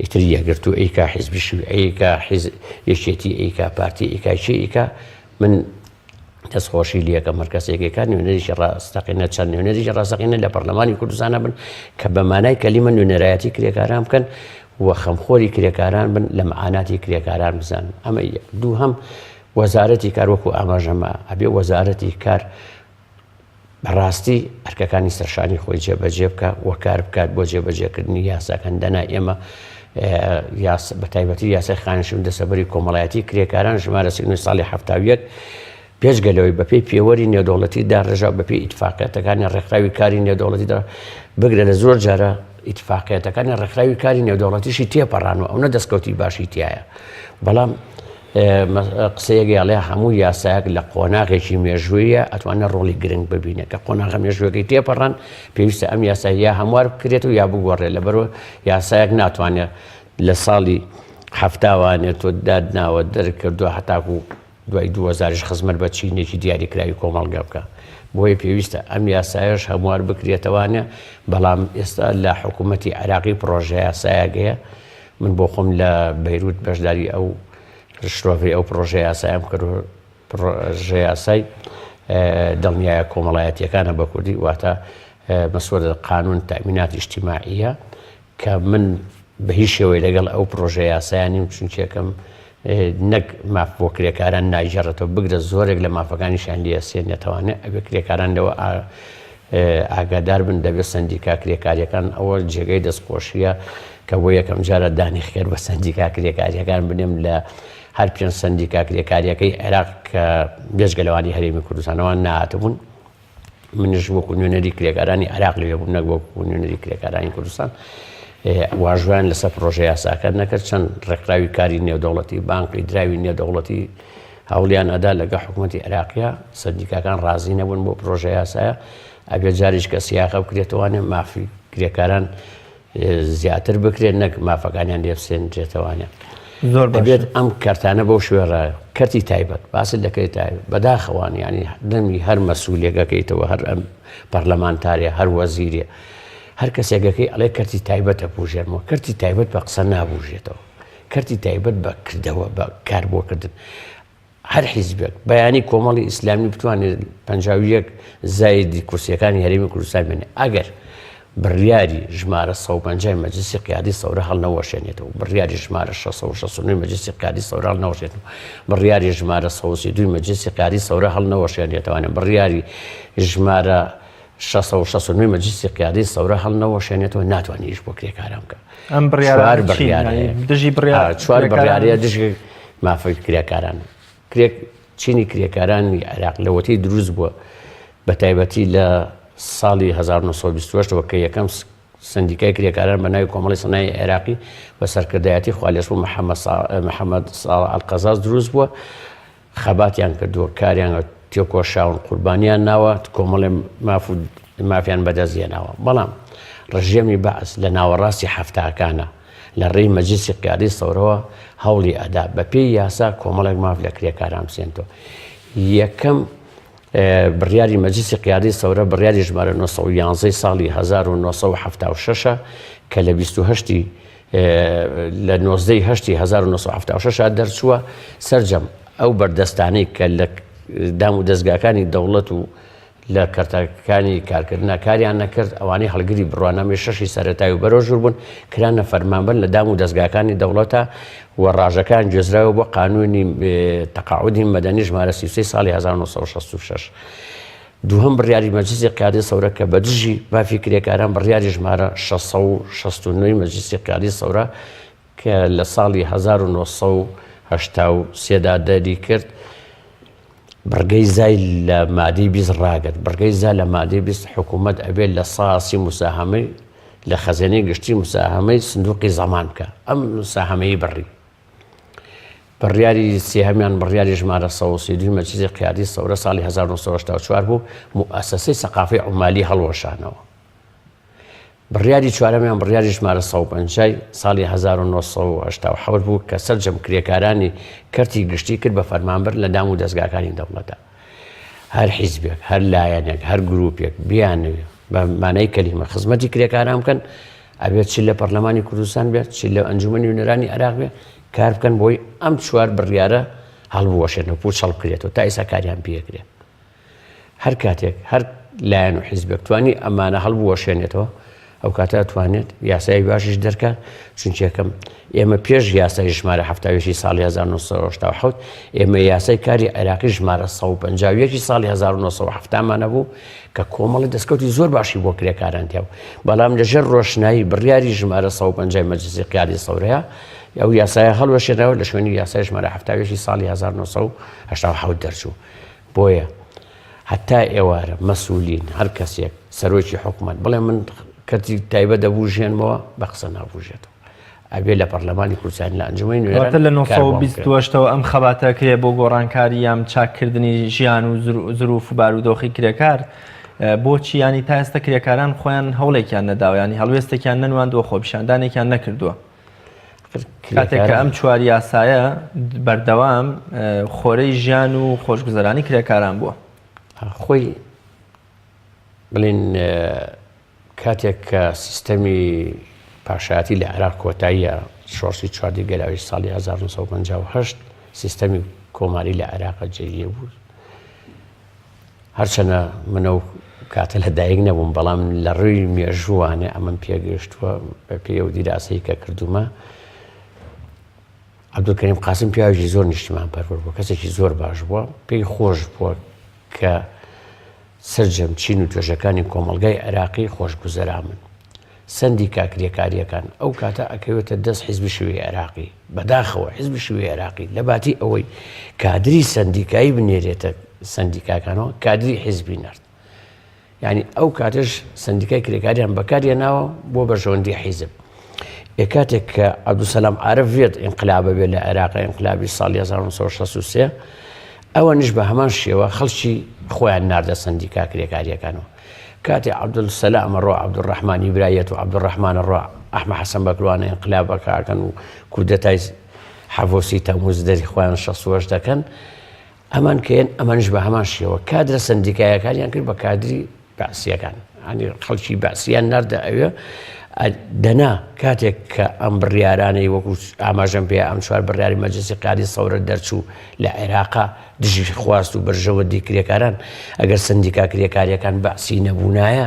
ئیتر یەکگرتوو ئەیکا حیزبی شیوعی ئەیکا حیز یەکێتی ئەیکا پارتی ئەیکا چی ئەیکا من دەستخۆشی لەکەم هەر کەسێکێکە نوێنەرێکی ڕاستەقینە چەند نوێنەرێکی ڕاستەقینە لە پەرلەمانی کوردستانە بن کە بە مانای کەلیمە نوێنەرایەتی کرێکاران بکەن و خەمخۆری کرێکاران بن لە معاناتی کرێکاران بزانن ئەمە یەک دووهەم وەزارەتی کار وەکو ئاماژەمە ئەبێ وەزارەتی کار بەڕاستی ئەرکەکانی سەرشانی خۆی جێبەجێ بکە و کار بکات بۆ جێبەجێکردنی یاساکان دەنا ئێمە بە تایبەتی یاسای خانشین دەسەبەری کۆمەڵایەتی کرێکاران ژمارە سینوی ساڵی 1970 پێشگە لەوەی بەپێی پێوەری نێودەوڵەتی داڕێژا بەپێی ئیتفاقیەتەکانی ڕێکخراوی کاری نێودەوڵەتیدا بگرە لە زۆر جارە ئیتفاقیەتەکانی ڕێکخراوی کاری نێودەوڵەتیشی تێپەڕان و ئەو دەستکەوتی باشی تایە بەڵام قسەیەک یاڵێ هەموو یاسایەک لە قۆناغێکی مێژوویە ئەتوانێت ڕۆڵی گرنگ ببینێت کە قۆناغە مێژووەکەی تێپەڕان پێویستە ئەم یاسای یا هەموار بکرێت و یا بگۆڕێت لەبەرەوە یاسایەک ناتوانێت لە ساڵی هەفتاوانێت تۆ دادناوە دەرکردووە هەتاکو دوای دووەزاریش خزمەت بە چینێکی دیاریکراوی کۆمەڵگە بکا. بۆیە پێویستە ئەم یاسایەش هەموار بکرێتەوانێ، بەڵام ئێستا لە حکوومەتی عێراقی پڕۆژەیاسایەک هەیە، من بۆ خۆم لە بەیروت بەشداری ئەو شرۆڤەی ئەو پڕۆژەیاسایەم کرد و پڕۆژەیاسای دڵنیایە کۆمەڵایەتییەکانە بە کوردی واتە مسودە قانون تأمینات اجتماعیە کە من بە هیچ شێوەی لەگەڵ ئەو پڕۆژە یاسایە نیم چونکێکم نەک ماف بۆ کرێکاران ناگێڕێتەوە بگرە زۆرێک لە مافەکانیشیان لێ سێنێتەوانێ ئەبێ کرێکاران لەوە ئاگادار بن دەبێت سندیکا کرێکاریەکان ئەوە جێگەی دەستخۆشیە کە بۆ یەکەم جارە دانی خێر بە سندیکا کرێکاریەکان بنێم لە هەر پێنج سندیکا کرێکاریەکەی عێراق کە بێجگە لەوانی هەرێمی کوردستانەوە نهاتبوون منیش وەکو نوێنەری کرێکارانی عێراق لەوێ بووم نەک وەکو نوێنەری کرێکارانی کوردستان. واژۆیان لەسەر پڕۆژە یاساکە نەکرد، چەند ڕێکخراوی کاری نێودەوڵەتی، بانقی دراوی نێودەوڵەتی هەوڵیان ئەدا لەگە حکوومەتی عێراقیا، سەندیکاکان ڕازی نەبوون بۆ پڕۆژە یاسایە، ئەبێ جاریش کە سیاقە بکرێتەوانێ مافی کرێکاران زیاتر بکرێت نەک مافەکانیان لێ بسێنرێتەوانێ. زۆر دەبێت ئەم کەرتانە بەو شوێ ڕایە کەرتی تایبەت باست دەکەیت تایبەت بەداخەوان ینی دەمی هەر مەسوولێکەکەیتەوە هەر ئەم پەرلەمانتارێ هەر وەزیرێ هەر کەسێکەکەی ئەڵێ کەرتی تایبەت ئەبوژێنمەوە، کەرتی تایبەت بە قسە نابوژێتەوە، کەرتی تایبەت بە کردەوە بە کار بۆکردن. هەر حیزبێک بەیانی کۆمەڵی ئیسلامی بتوانێت 51 زایدی کورسیەکانی هەرێمی کوردستان بێنێ ئەگەر بڕیاری ژمارە 150 مەجلسی قیادی سەورە هەڵنەوەشێنێتەوە بڕیاری ژمارە 669 مەجلسی قیادی سەورە هەڵنەوەشێنێتەوە بڕیاری ژمارە 132 مەجلسی قیادی سەورە هەڵنەوەشێنێتەوانە بڕیاری ژمارە 669 مەجلیسی قیادەی سەورە هەڵنەوەشێنێتەوە ناتوانێت ئیش بۆ کرێکاران بکە. ئەم بڕیارە دژی بڕیار چوار بڕیارەیە دژی مافی کرێکاران. کرێک چینی کرێکارانی عێراق لەوەتەی دروست بووە بە تایبەتی لە ساڵی 1928 ەوە کە یەکەم سندیکای کرێکاران بە ناوی کۆمەڵی سەنای عێراقی بە سەرکردایەتی خوالێشبوو محەممەد ساڵح ئەلقەزاز دروست بووە خەباتیان کردووە، کاریان تێکۆشاون، قوربانیان ناوە، کۆمەڵێ ماف و مافیان بەدەست هێناوە. بەڵام ڕژێمی بەعس لە ناوەڕاستی حەفتاکانە لە ڕێی مەجلیسی قیادەی سەورەوە هەوڵی ئەدا بە پێی یاسا کۆمەڵێک ماف لە کرێکاران بسێنتەوە. یەکەم بڕیاری مەجلیسی قیادەی سەورە بڕیاری ژمارە 911 ساڵی 1976 کە لە 28 لە 19 ی هەشتی 1976 دەرچووە، سەرجەم ئەو بەردەستانەی کە لە دام و دەزگاکانی دەوڵەت و لە کەرتەکانی کارکردنا کاریان نەکرد، ئەوانەی هەڵگری بڕوانامەی شەشی سەرەتایی و بەرەو ژوور بوون، کرانە فەرمانبەر لە دام و دەزگاکانی دەوڵەتا و ڕاژەکان گوێزراوە بۆ قانوونی تەقاعودی مەدەنی ژمارە 33 ساڵی 1966. دووهەم بڕیاری مەجلیسی قیادەی سەورە کە بە دژی مافی کرێکاران بڕیاری ژمارە 669 ی مەجلیسی قیادەی سەورە کە لە ساڵی 1983 دا دەری کرد بڕگەی زای لە مادەی 20 ڕاگرت بڕگەی زا لە مادەی 20 حکوومەت ئەبێت لە ساسی مساهەمەی لە خەزێنەی گشتی مساهەمەی سندوقی زەمان بکە ئەم مساهەمەی بڕی بڕیاری سێهەمیان بڕیاری ژمارە 132 مەجلیسی قیادی سەورە ساڵی 1984 بوو موئەسەسەی سەقافەی عومالی هەڵوەشانەوە. بڕیاری چوارەمیان بڕیاری ژمارە 150 ساڵی 1987 بوو کە سەرجەم کرێکارانی کەرتی گشتی کرد بە فەرمانبەر لە دام و دەزگاکانی دەوڵەتە. هەر حیزبێک، هەر لایەنێک، هەر گروپێک بیانەوێ بە مانای کەلیمە خزمەتی کرێکاران بکەن، ئەبێت چ لە پەرلەمانی کوردستان بێت چ لە ئەنجومەنی نوێنەرانی عێراق بێت کار بکەن بۆی ئەم چوار بڕیارە هەڵبوەشێنەوە پوچەڵ بکرێتەوە تا ئێستا کاریان پێکرێت هەر کاتێک هەر لایەن و حیزبێک توانی ئەمانە هەڵبوەشێنێتەوە ئەو کاتە ئەتوانێت یاسای باشیش دەرکات چونکێکم ئێمە پێش یاسای ژمارە هەفتاویی ساڵی 1970 ئێمە یاسای کاری عێراقی ژمارە 151 ساڵی 1970 مانە بوو کە کۆمەڵی دەستکەوتی زۆر باشی بۆ کرێکاران تیا بوو بەڵام لەژێر ڕۆشنایی بڕیاری ژمارە 150 مەجلسی قیادی سەورەیە ئەو یاسایە هەڵوەشێنەوە لە شوێنی یاسای ژمارە هەفتاویی ساڵی 1987 دەرچوو بۆیە هەتا ئێوارە مەسولین هەر کەسێک سەرۆکی حکومەت بڵێ من کەرتی تایبەت دەبوژێنمەوە بە قسە نابوژێتەوە ئەبێ لە پەرلەمانی کوردستان لە ئەنجومەنی نوێنەران واتە لە کار بۆ بکرێت. 928 ەوە ئەم خەباتە کرێ بۆ گۆڕانکاری یان چاککردنی ژیان و زروف و بارودۆخی کرێکار بۆچی یانی تا ئێستا کرێکاران خۆیان هەوڵێکیان نەداوە یانی هەڵوێستێکیان نەنواندووە خۆپیشاندانێکیان نەکردووە کاتێک کە ئەم چوار یاسایە بەردەوام خۆرەی ژیان و خۆشگوزەرانی کرێکاران بووە. خۆی بڵێن کاتێک کە سیستەمی پاشایەتی لە عێراق کۆتاییە، شۆڕشی چواردەی گەلاوێژ ساڵی 1958 سیستەمی کۆماری لە عێراق جێگیر بوو. هەرچەنە من ئەو کاتە لە دایک نەبووم، بەڵام لە ڕووی مێژووانە ئەمەم پێگەیشتووە بە پێی ئەو دیراسەی کە کردوومە. عەبدولکەریم قاسم پیاوێکی زۆر نیشتیمانپەروەر بووە، کەسێکی زۆر باش بووە، پێی خۆش بووە کە سەرجەم چین و توێژەکانی کۆمەڵگای عێراقی خۆشگوزەرانبن. سەندیکا کرێکارییەکان ئەو کاتە ئەکەوێتە دەست حیزبی شیوعی عێراقی. بەداخەوە حیزبی شیوعی عێراقی لە باتی ئەوەی کادری سەندیکایی بنێرێتە سەندیکاکانەوە کادری حیزبی نرد. یعنی ئەو کاتەش سەندیکای کرێکاریان بەکارهێناوە بۆ بەرژەوەندی حیزب. ئێ کاتێک کە عەبدولسەلام عارف وێت ئینقلابە بێ لە عێراق ئینقلابی ساڵی 1963 ئەوانیش بە هەمان شێوە خەڵکی خۆیان ناردە سەندیکا کرێکاریەکانەوە کاتێ عەبدولسەلام ڕۆ عەبدولڕەحمانی برایەت و عەبدولڕەحمانە ڕۆ ئەحمە حەسەن بەکروانە ئینقلابەکەکەن و کودەتای حەڤۆسی تەموز دەری خۆیان شەسوەش دەکەن ئەمان کێن ئەمانش بە هەمان شێوە کادرە سەندیکایەکانیان کرد بە کادری بەعسیەکان ینی خەڵکی بەعسیان ناردە ئەوێ دەنا کاتێک کە ئەم بڕیارانەی وەکو ئاماژەم پێ ئەم چوار بڕیاری مەجلسی قیادی سەورە دەرچوو لە عێراقا دژی خواست و بەرژەوەندی کرێکاران ئەگەر سندیکا کرێکاریەکان بەعسی نەبوونایە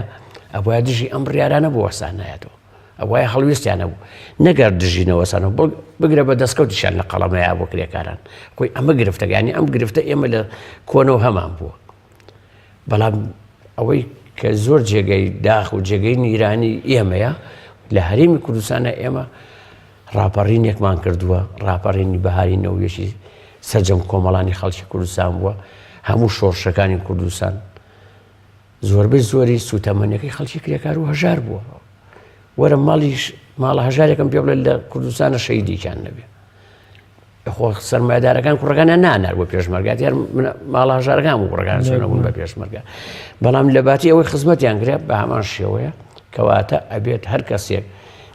ئەبوایە دژی ئەم بڕیارانە بوەسانایەتەوە ئەوایە هەڵوێستیان هەبوو نەگەر دژی نەوەسانەوە بگرە بە دەستکەوتیشان لە قەڵەمەیە بۆ کرێکاران خۆی ئەمە گرفتەکانی ئەم گرفتە ئێمە لە کۆنەوە هەمان بووە بەڵام ئەوەی کە زۆر جێگەی داخ و جێگەی نیرانی ئێمەیە لە هەرێمی کوردستانە ئێمە ڕاپەڕینێکمان کردووە ڕاپەڕینی بەهاری نەویەکی سەرجەم کۆمەڵانی خەڵکی کوردستان بووە هەموو شۆڕشەکانی کوردستان زۆربەی زۆری سوتەمەنیەکەی خەڵکی کرێکار و هەژار بووە وەرە ماڵیش ماڵە هەژارێکم پێ بڵێ لە کوردستانە شەیدێکیان نەبێ خۆ سەرمایەدارەکان کوڕەکانیان نانار بۆ پێشمەرگە دیار ماڵە هەژارەکان بوو کوڕەکان چۆنەبوون بە پێشمەرگە بەڵام لە باتی ئەوەی خزمەتیان کرا بە هەمان شێوەیە کەواتە ئەبێت هەر کەسێک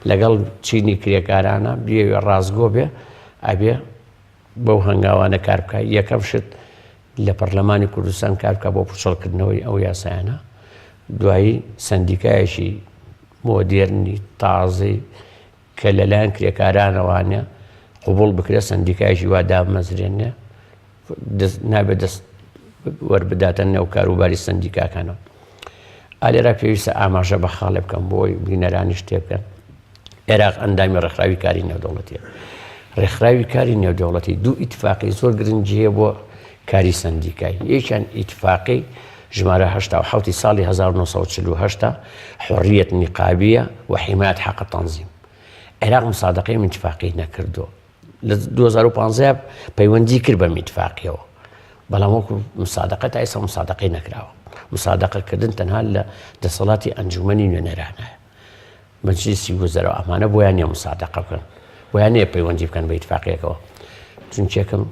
لەگەڵ چینی کرێکارانە بیەوێ ڕاستگۆ بێ ئەبێ بەو هەنگاوانە کار بکە یەکەم شت لە پەرلەمانی کوردستان کار بکە بۆ پوچەڵکردنەوەی ئەو یاسایانە دوایی سندیکایەکی مۆدێرنی تازەی کە لەلایەن کرێکارانەوانە قبوڵ بکرێت سەندیکایەکی وا دابمەزرێنێ نابێت دەست وەربداتە نێو کاروباری سەندیکاکانەوە. ئالێرا پێویستە ئاماژە بە خاڵێ بکەم بۆی بینەرانیش تێبگەن. عێراق ئەندامی ڕێکخراوی کاری نێودەوڵەتیە. ڕێکخراوی کاری نێودەوڵەتی دوو ئیتفاقی زۆر گرنگی هەیە بۆ کاری سەندیکای. یەکیان ئیتفاقی ژمارە 87 ساڵی 1948 حڕیەت نقابیە و حمایەت حق تنظیم. عێراق مسادقەی ئەم ئیتفاقی نەکردووە. لە 2015 پەیوەندی کرد بەم ئیتفاقیەوە. بەڵام وەکو مسادقە تا ئێستا مسادقەی نەکراوە. مسادقەکردن تەنها لە دەسەڵاتی ئەنجومەنی نوێنەرانایە. مەجلیسی وزەرا ئەمانە بۆیان نیە مسادقە بکەن بۆیان نیە پەیوەندی بکەن بە ئیتفاقیەکەوە چونکێکم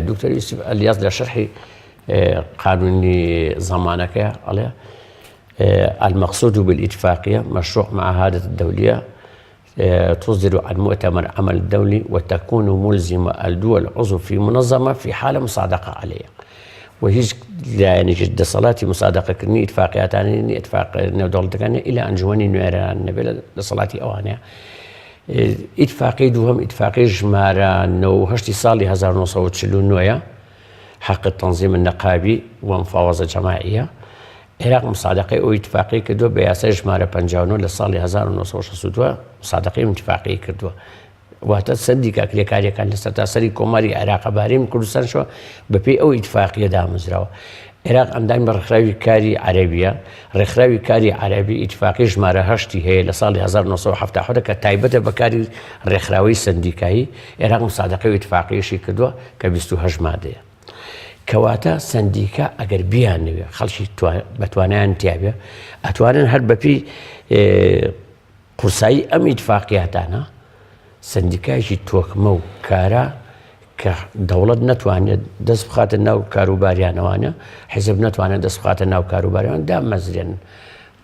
دکتۆر یوسف ئەلیاس لە شەرحی قانونی زمانەکە ئەڵێ المقصود بالاتفاقية مشروع معاهدة الدولية تصدر عن مؤتمر عمل الدولي وتكون ملزمة الدول عضو في منظمة في حالة مصادقة عليها و هیچ لایەنێکیش دەسەڵاتی مسادەقەکردنی ئیتفاقیاتانی نیە ئیتفاق نێودەوڵەتەکان نیە ئیلا ئەنجومەنی نوێنەران نەبێت لە دەسەڵاتی ئەوانەیە ئیتفاقی دووهەم ئیتفاقی ژمارە 98 ساڵی 1949 حق التنظیم النقابی و مفاوضە جەماعیە عێراق مسادەقەی ئەو ئیتفاقی کردووە بە یاسای ژمارە 59 لە ساڵی 1962 مسادەقەی ئیتفاقی کردووە واتە سەندیکا کرێکارییەکان لە سەرتاسەری کۆماری عێراق بە هەرێمی کوردستانشەوە بەپێی ئەو ئیتفاقییە دامەزراوە. عێراق ئەندامی ڕێکخراوی کاری عەرەبییە، ڕێکخراوی کاری عەرەبی ئیتفاقی ژمارە هەشتی هەیە لە ساڵی 1977 کە تایبەتە بە کاری ڕێکخراوەی سەندیکایی، عێراق مسادەقەی ئیتفاقییەشی کردووە کە 28 مادەیە. کەواتە سەندیکا ئەگەر بیانەوێ خەڵکی بەتوانایان تیابێ ئەتوانن هەر بەپێی قورسایی ئەم ئیتفاقیاتانە سەندیکایەکی تۆکمە و کارا کە دەوڵەت نەتوانێت دەست بخاتە ناو کاروباریانەوانە حیزب نەتوانێت دەست بخاتە ناو کاروباریان دامەزرێن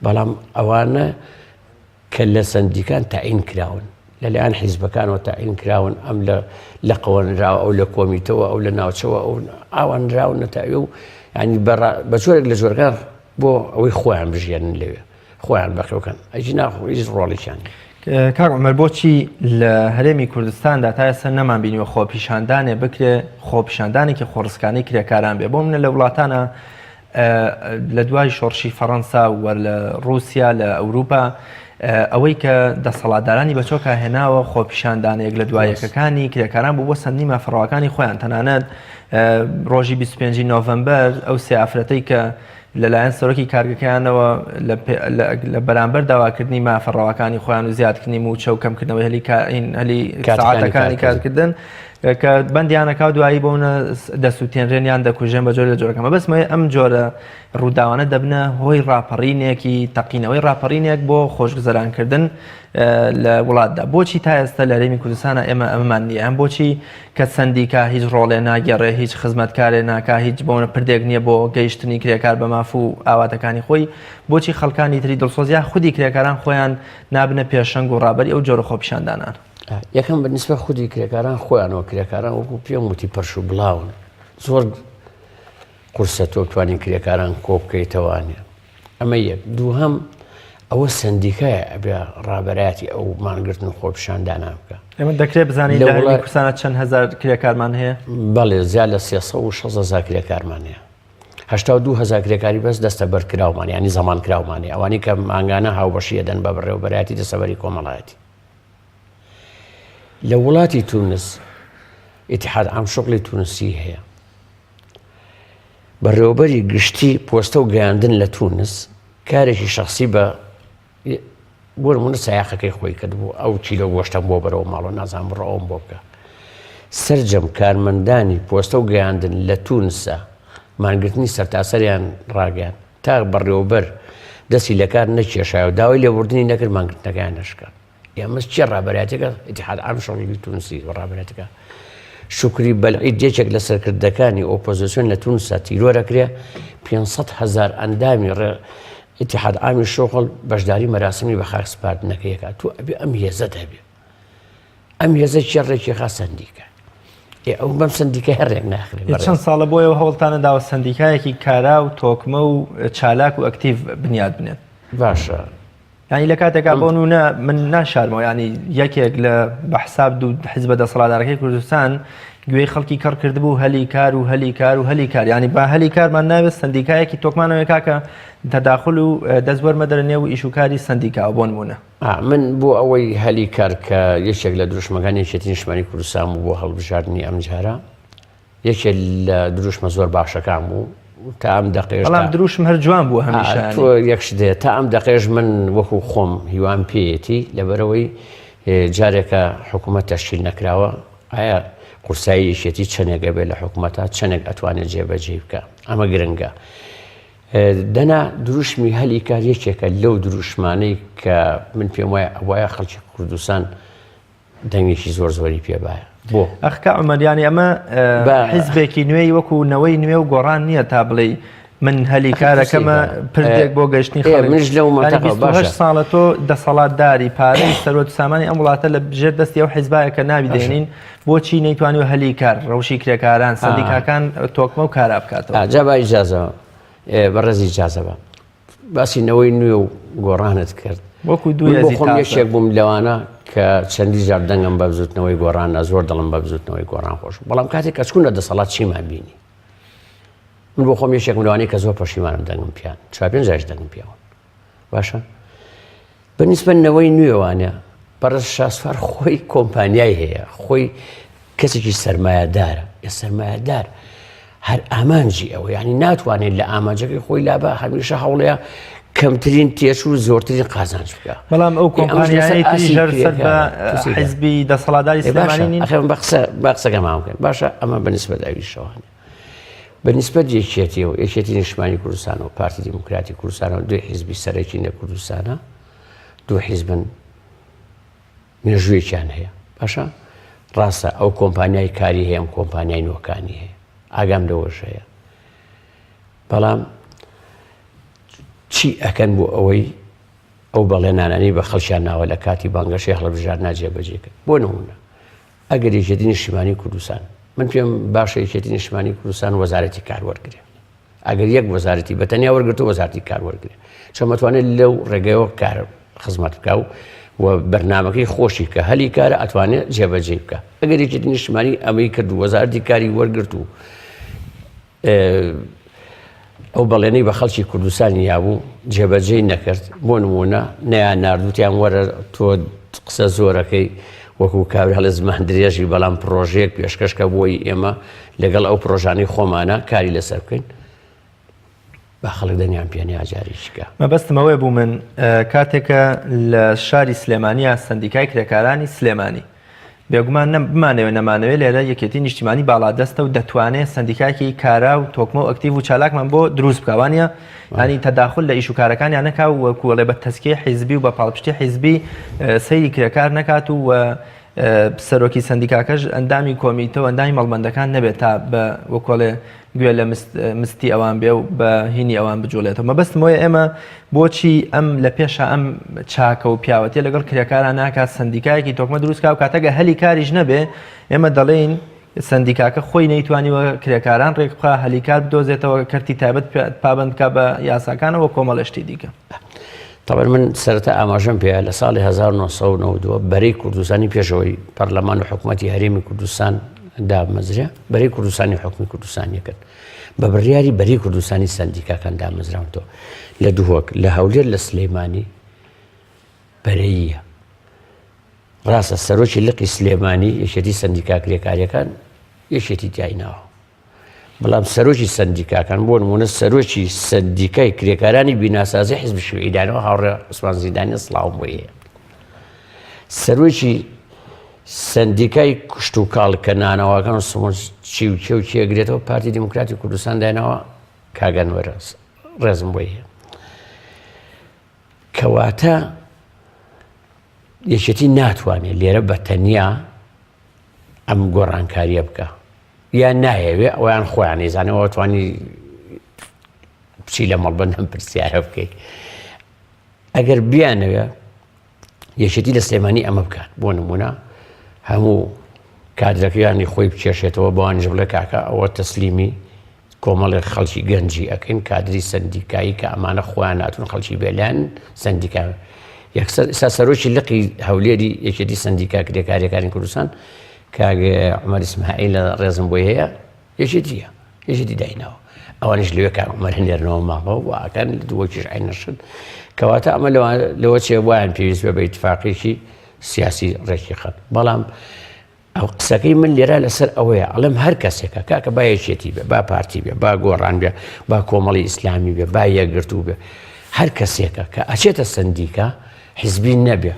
بەڵام ئەوانە کە لە سەندیکان تەعین کراون لەلایەن حیزبەکانەوە تەعین کراون ئەم لە لە قەوەنراوە ئەو لە کۆمیتەوە ئەو لە ناوچەوە ئەو ئاوانراونەتە ئەوێ و ینی بە جۆرێک لە جۆرەکان بۆ ئەوەی خۆیان بژێنن لەوێ خۆیان بەخێوکەن ئەگینا خۆ هیچ ڕۆڵێکیان نیە. کاک عومەر بۆچی لە هەرێمی کوردستاندا تا ئێستا نەمان بینیوە خۆپیشاندانێ بکرێ خۆپیشاندانێکی خۆڕسکانەی کرێکاران بێ بۆ منە لە وڵاتانە لە دوای شۆڕشی فەڕەنسا و لە ڕووسیا لە ئەوروپا ئەوەی کە دەسەڵاتدارانی بە چۆکا هێناوە خۆپیشاندانێک لە دوایەکەکانی کرێکاران بوو بۆ سەندنی مافەڕەواکانی خۆیان تەنانەت ڕۆژی 25 نۆڤەمبەر ئەو سێ ئافرەتەی کە لەلایەن سەرۆکی کارگەکەیانەوە لە بەرامبەر داواکردنی مافە ڕەواکانی خۆیان و زیادکردنی مووچە و کەمکردنەوەی هەلی هەلی سەعاتەکانی کارکردن. کە بەندیان ئەکا و دوایی بۆنە دەسووتێنرێن یان دەکوژێن بە جۆرە لە جۆرەکە مەبەستمەوەی ئەم جۆرە ڕووداوانە دەبنە هۆی ڕاپەڕینێکی تەقینەوەی ڕاپەڕینێک بۆ خۆشگوزەرانکردن لە وڵاتدا بۆچی تا ئێستا لە هەرێمی کوردستانە ئێمە ئەمەمان نییە ئەم بۆچی کە سەندیکا هیچ ڕۆڵێ ناگێڕێ هیچ خزمەتکارێ ناکا هیچ بۆنە پردێک نییە بۆ گەیشتنی کرێکار بە ماف و ئاواتەکانی خۆی بۆچی خەڵکانی تری دڵسۆز یا خودی کرێکاران خۆیان نابنە پێشەنگ و ڕابەری ئەو جۆرە خۆپیشاندانان؟ یەکەم بە نیسبەت خودی کرێکاران خۆیانەوە کرێکاران وەکو پێم وتی پەرش و بڵاون زۆر قورسە تۆ بتوانین کرێکاران کۆ بکەیتەوانێ ئەمە یەک دووهەم ئەوە سندیکایە ئەبێ ڕابەرایەتی ئەو مانگرتن و خۆپیشاندانان بکە ئێمە دەکرێت بزانین لە هەرێمی کوردستانە چەند هەزار کرێکارمان هەیە؟ بەڵێ زیاد لە 360 هەزار کرێکارمان هەیە 82 هەزار کرێکاری بەس دەستەبەرکراومان یانی زەمانکراومان هەیە ئەوانەی کە مانگانە هاوبەشی ئەدەن بە بەڕێوەبەرایەتی دەستەبەری کۆمەڵایەتی لە وڵاتی تونس ئیتحاد عام شغلی تونسی هەیە بەڕێوەبەری گشتی پۆستە و گەیاندن لە تونس کارێکی شخصی بە بۆ نمونە سایەقەکەی خۆی کردبوو ئەو کیلۆ گۆشتەم بۆ بەرەوە ماڵەوە نازانم بڕۆ ئەوم بۆ بکە سەرجەم کارمەندانی پۆستە و گەیاندن لە تونسە مانگرتنی سەرتاسەریان ڕاگەیان تا بەڕێوەبەر دەستی لەکار نەکێشایەوە داوای لێبوردنی نەکرد مانگرتنەکەیان نەشکا ئێمە چێ ڕابەراتەکە اتحاد عام شغلی تونسی و ڕابەراتەکە شوکری بەلعید یەکێک لە سەرکردەکانی ئۆپۆزیسیۆن لە تونسا تیرۆرەکرێ 500 هەزار ئەندامی ڕێ ئیتیحاد عامی شوغڵ بەشداری مەراسمی بە خاک سپاردنەکەی ئەکات تۆ ئەبێ ئەم هێزەت هەبێ ئەم هێزە کێ ڕێکی خا سەندیکا ئێ ئەو بەم سەندیکە هەر ڕێک ناخرێ چەند ساڵە بۆیەوە هەوڵتانە داوە سەندیکایەکی کارا و تۆکمە و چالاک و ئەکتیڤ بنیات بنێن باشە یانی لە کاتێکا بۆ نونە من ناشارمەوە ینی یەکێک لە بە حساب دوو حزبە دەسەڵاتدارەکەی کوردستان گوێی خەڵکی کەڕ کردبوو هەلی کار و هەلی کار و هەلی کار ینی با هەلی کارمان ناوێت سندیکایەکی تۆکمانەوەی کاکە تەداخل و دەست وەرمەدەرە نێو ئیش و کاری سندیکاوە بۆ نمونە. من بۆ ئەوەی هەلی کار کە یەکێک لە دروشمەکانی یەکێتی نیشتمانی کوردستان بوو بۆ هەڵبژاردنی ئەمجارە یەکێ لە دروشمە زۆر باشەکان بوو تا ئەم دەقێش بەڵام دروشم هەر جوان بوو هەمیشە تۆ یەک شت هەیە تا ئەم دەقێش من وەکو خۆم هیوام پێیەتی لەبەرەوەی جارێکە حکوومەت تەشکیل نەکراوە ئایا قورسایی یەکێتی چەندێک ئەبێ لە حکوومەتە چەندێک ئەتوانێت جێبەجێ بکە ئەمە گرنگە دەنا دروشمی هەلی کار یەکێکە لەو دروشمانەی کە من پێم وایە ئەوایە خەڵکی کوردستان دەنگێکی زۆر زۆری پێ بایە بۆ؟ ئەخ کا عومەر یانی ئەمە حیزبێکی نوێی وەکو نەوەی نوێ و گۆڕان نییە تا بڵێی من هەلی کارەکەمە پردێک بۆ گەشتنی خەڵک منش لەو مەنتەقە باشە ساڵە تۆ دەسەڵاتداری پارەی سەرۆت سامانی ئەم وڵاتە لە ژێر دەستی ئەو حیزبایە کە ناوی دێنین بۆچی نەیتوانی و هەلی کار ڕەوشی کرێکاران سەندیکاکان تۆکمە و کارا بکاتەوە جا با ئیجازە بەڕێزی ئیجازە بە باسی نەوەی نوێ و گۆڕانت کرد وەکو دوو بۆ خۆم یەکێک بووم لەوانە کە چەندی جار دەنگم بە بزوتنەوەی گۆڕان نا زۆر دڵم بە بزوتنەوەی گۆڕان خۆش بەڵام کاتێک کە چوونە دەسەڵات چیمان بینی من بۆ خۆم یەکێکم لەوانەی کە زۆر پەشیمانم دەنگم پیان چوار پێنج جاریش دەنگم پیاون باشە بەنیسبەت نەوەی نوێوانە بەڕێز شاسوار خۆی کۆمپانیای هەیە خۆی کەسێکی سەرمایەدارە ئێ سەرمایەدار هەر ئامانجی ئەوە یعنی ناتوانێت لە ئامانجەکەی خۆی لابا هەمیشە هەوڵەیە کەمترین تێچوو زۆرترین قازانج بکە بەڵام ئەو کۆمپانیای تریش سەر بە حیزبی دەسەڵاتداری سلێمانی نین ئەخێ بە قسە بە قسەکەمان بکەن باشە ئەمە بەنیسبەت ئەویشەوانە بەنیسبەت یەکێتیەوە یەکێتی نیشتمانی کوردستان و پارتی دیموکراتی کوردستانەوە دوو حیزبی سەرەکی لە کوردستانە دوو حیزبن مێژوویەکیان هەیە باشە ڕاستە ئەو کۆمپانیای کاری هەیە ئەم کۆمپانیای نۆکانی هەیە ئاگام لەوەش هەیە بەڵام چی ئەکەن بۆ ئەوەی ئەو بەڵێنانانی بە خەڵکیان ناوە لە کاتی بانگەشەی هەڵبژاردنا جێبەجێکرد بۆ نمونە ئەگەر یەکێتی نیشتیمانی کوردستان من پێم باشە یەکێتی نیشتمانی کوردستان وەزارەتی کار وەرگێ ئەگەر یەک وەزارەتی بە تەنیا وەرگرت و وەزارتی کار وەرگێ چۆمەتوانێت لەو ڕێگەیەوە کار خزمەت بکە و و بەرنمەکەی خۆشی کە هەلی کارە ئەتوانێت جێبەجێ بکە ئەگەر یەکێتی نیشتمانی ئەمەی کرد و وەزارەتی کاری وەرگرت و ئەو بەڵێنەی بە خەڵکی کوردستانی یابوو جێبەجێی نەکرد، بۆ نموونە نەیان نارد وتیان وەرە تۆ قسە زۆرەکەی وەکو کابرا لە زمان درێژی بەڵام پڕۆژەیەک پێشکەش کە بۆی ئێمە لەگەڵ ئەو پڕۆژانەی خۆمانە کاری لەسەر بکەین با خەڵک دەنگیان پێ نەیا جارێکیکە. مەبەستم ئەوەیە بوو من کاتێکە لە شاری سلێمانیا سەندیکای کرێکارانی سلێمانی. بێگومان نە بمانەوێ نەمانەوێ لێرە یەکێتی نیشتیمانی باڵادەستە و دەتوانێ سەندیکایەکی کارا و تۆکمە و ئەکتیڤ و چالاکمان بۆ دروست بکا وانە ینی تەداخل لە ئیش و کارەکانیان نەکا و وەکوڵێ بە تەسکی حیزبی و بە پاڵپشتی حیزبی سەیری کرێکار نەکات و سەرۆکی سەندیکاکەش ئەندامی کۆمیتە و ئەندامی مەڵبەندەکان نەبێت تا بە وەکۆڵێ گوێ لە مستی ئەوان بێ و بە هینی ئەوان بجوڵێتەوە. مەبەستم ئەوەیە ئێمە بۆچی ئەم لە پێشا ئەم چاکە و پیاوەتیە لەگەڵ کرێکاران ناکات سەندیکایەکی تۆکمە دروست کا و کاتەگە هەلی کاریش نەبێ ئێمە دەڵێین سەندیکاکە خۆی نەیتوانیوە کرێکاران ڕێک بخا هەلی کار بدۆزێتەوە کەرتی تایبەت پابەند بکا بە یاساکانەوە کۆمەڵێ شتی دیکە. تەبعەن من سەرەتا ئاماژەم پێ لە ساڵی 1992 بەرەی کوردستانی پێشەوەی پەرلەمان و حکوومەتی هەرێمی کوردستان دامەزرێ بەرەی کوردستانی حکومی کوردستانی کرد بە بڕیاری بەری کوردستانی سندیکاکان دامەزراونەوە لە دهۆک لە هەولێر لە سلەیمانی بەرەیە ڕاستە سەرۆکی لقی سلێمانی یەکێتی سندیکا کرێکاریەکان یەکێتی تیایناوە بەڵام سەرۆکی سەندیکاکان بۆ نمونە سەرۆکی سەندیکای کرێکارانی بیناسازی حزب شیوعیدانەوە هاوڕێ عوسمان زیندانی سڵاوم بۆی هەیە سەرۆکی سەندیکای کشت و کاڵ کە نانەواکان و سمۆ چی و کێ و کێ گرێتەوە پارتی دیموکراتی کوردستان داینەوە کاگەنوەرە ڕێزم بۆی هەیە کەواتە یەکێتی ناتوانێت لێرە بە تەنیا ئەم گۆڕانکاریە بکە یان نایەوێ ئەویان خۆیان ئەیزانەوە توانی بچی لە مەڵبەند ئەم پرسیارە بکەیت ئەگەر بیانەوێ یەکێتی لە سلێمانی ئەمە بکات بۆ نمونە هەموو کادرەکەیانی خۆی بکێشێتەوە بەوانیش بڵێ کاکە ئەوە تەسلیمی کۆمەڵێک خەڵکی گەنجی ئەکەین کادری سەندیکایی کە ئەمانە خۆیان هاتوون خەڵکی بێلایەن سەندیکا یەکسەر ئستا سەرۆکی لقی هەولێری یەکێتی سەندیکا کرێکاریەکانی کوردستان کاک عومەر ئیسماعیل ڕێزم بۆی هەیە یەکێتیە یەکێتی دایناوە ئەوانیش لەوێ کاک عومەر نێرنەوە ماڵەوە و ئەکەن لە دووەکیش عینەشن کەواتە ئەمە لەوە چێ وایان پێویست بە بە ئیتفاقێکی سیاسی ڕێکی خەن بەڵام ئەو قسەکەی من لێرە لەسەر ئەوەیە ئەڵێم هەر کەسێکە کاکە با یەکێتی بێ با پارتی بێ با گۆڕان بێ با کۆمەڵی ئیسلامی بێ با یەکگرتوو بێ هەر کەسێکە کە ئەچێتە سندیکا حیزبی نەبێ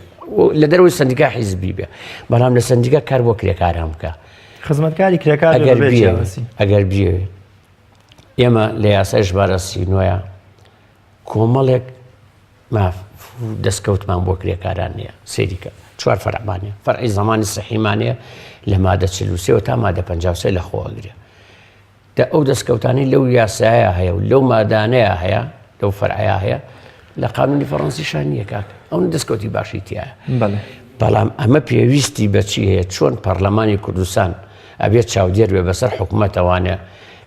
لە دەرەوەی سندیکا حیزبی بێ بەڵام لە سندیکا کار بۆ کرێکاران بکە خزمەتکاری کرێکار ئەگەر ئەگەر بیەوێ ئێمە لە یاسای ژمارە سینۆیە کۆمەڵێک ماف و دەستکەوتمان بۆ کرێکاران نییە سەیری کە چوار فەرعمان هەیە فەرعی زەمانی سەحیمان هەیە لە مادە 43 تا مادە 53 لە خۆ ئەگرێ دە ئەو دەستکەوتانی لەو یاسایە هەیە و لەو مادانەیە هەیە لەو فەرعیا هەیە لە قانونی فەڕەنسیشان نییە کاک ئەو دەستکەوتی باشی تایە بەڵام ئەمە پێویستی بەچی هەیە چۆن پەرلەمانی کوردستان ئەبێت چاودێر بێ بەسەر حکومەتەوانە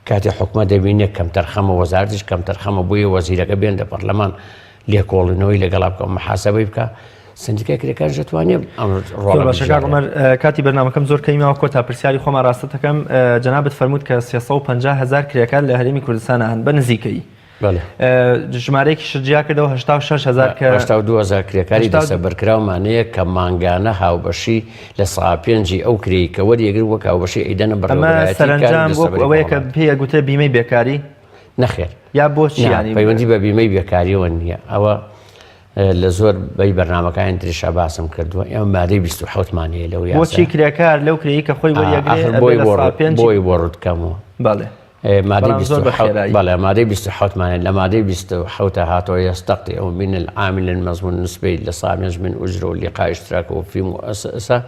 کاتێ حکومەت دەبینێ کەمتەرخەمە وەزارەتیش کەمتەرخەمە بۆیە وەزیرەکە بێن لە پەرلەمان لێکۆڵینەوەی لەگەڵا بکە محاسبەی بکە سندیکای کرێکارش دەتوانێت ئەم ڕۆڵە زۆر باشە کاک عومەر کاتی بەرنامەکەم زۆر کەمی ماوە کۆتا پرسیاری خۆمان ڕاستە دەکەم جەنابت فەرمووت کە 350 هەزار کرێکار لە هەرێمی کوردستان هەن بە نزیکەیی بەڵێ ژمارەیەکیشت جیا کردەوە 86 هەزار کە 82 هەزار کرێکاری دەستەبەرکراومان هەیە کە مانگانە هاوبەشی لە سەعا پێنجی ئەو کرێی کە وەریەگرن وەک هاوبەشی ئەیدەنە ئەمە بەڕێوەبەرایەتی کار و سەرەنجام وەکو دەستەبەری ئەوەیە کە کۆمەڵایەتی. پێی ئەگوترێ بیمەی بێکاری؟ نەخێر یا بۆچی نا یانی پەیوەندی بە بیمەی بێکاریەوە نییە ئەوە لە زۆر بەی بەرنامەکانی تریشا باسم کردووە ئێمە مادەی 27 مان هەیە لەو بۆچی یاسا کرێکار لەو کرێی کە خۆی وەریەگرێ ئاخر ئەبێ بۆی لە بۆ سا ڕوت پێنج بۆی بۆ ڕوت کەمەوە بەڵێ مادەی بەڵام زۆر بە خێرایی. بەڵێ مادەی 27 مانە لە مادەی 27 هاتەوە يستقطع من العامل المضمون نسبة لصامج من أجره لقاء اشتراكه في مؤسسة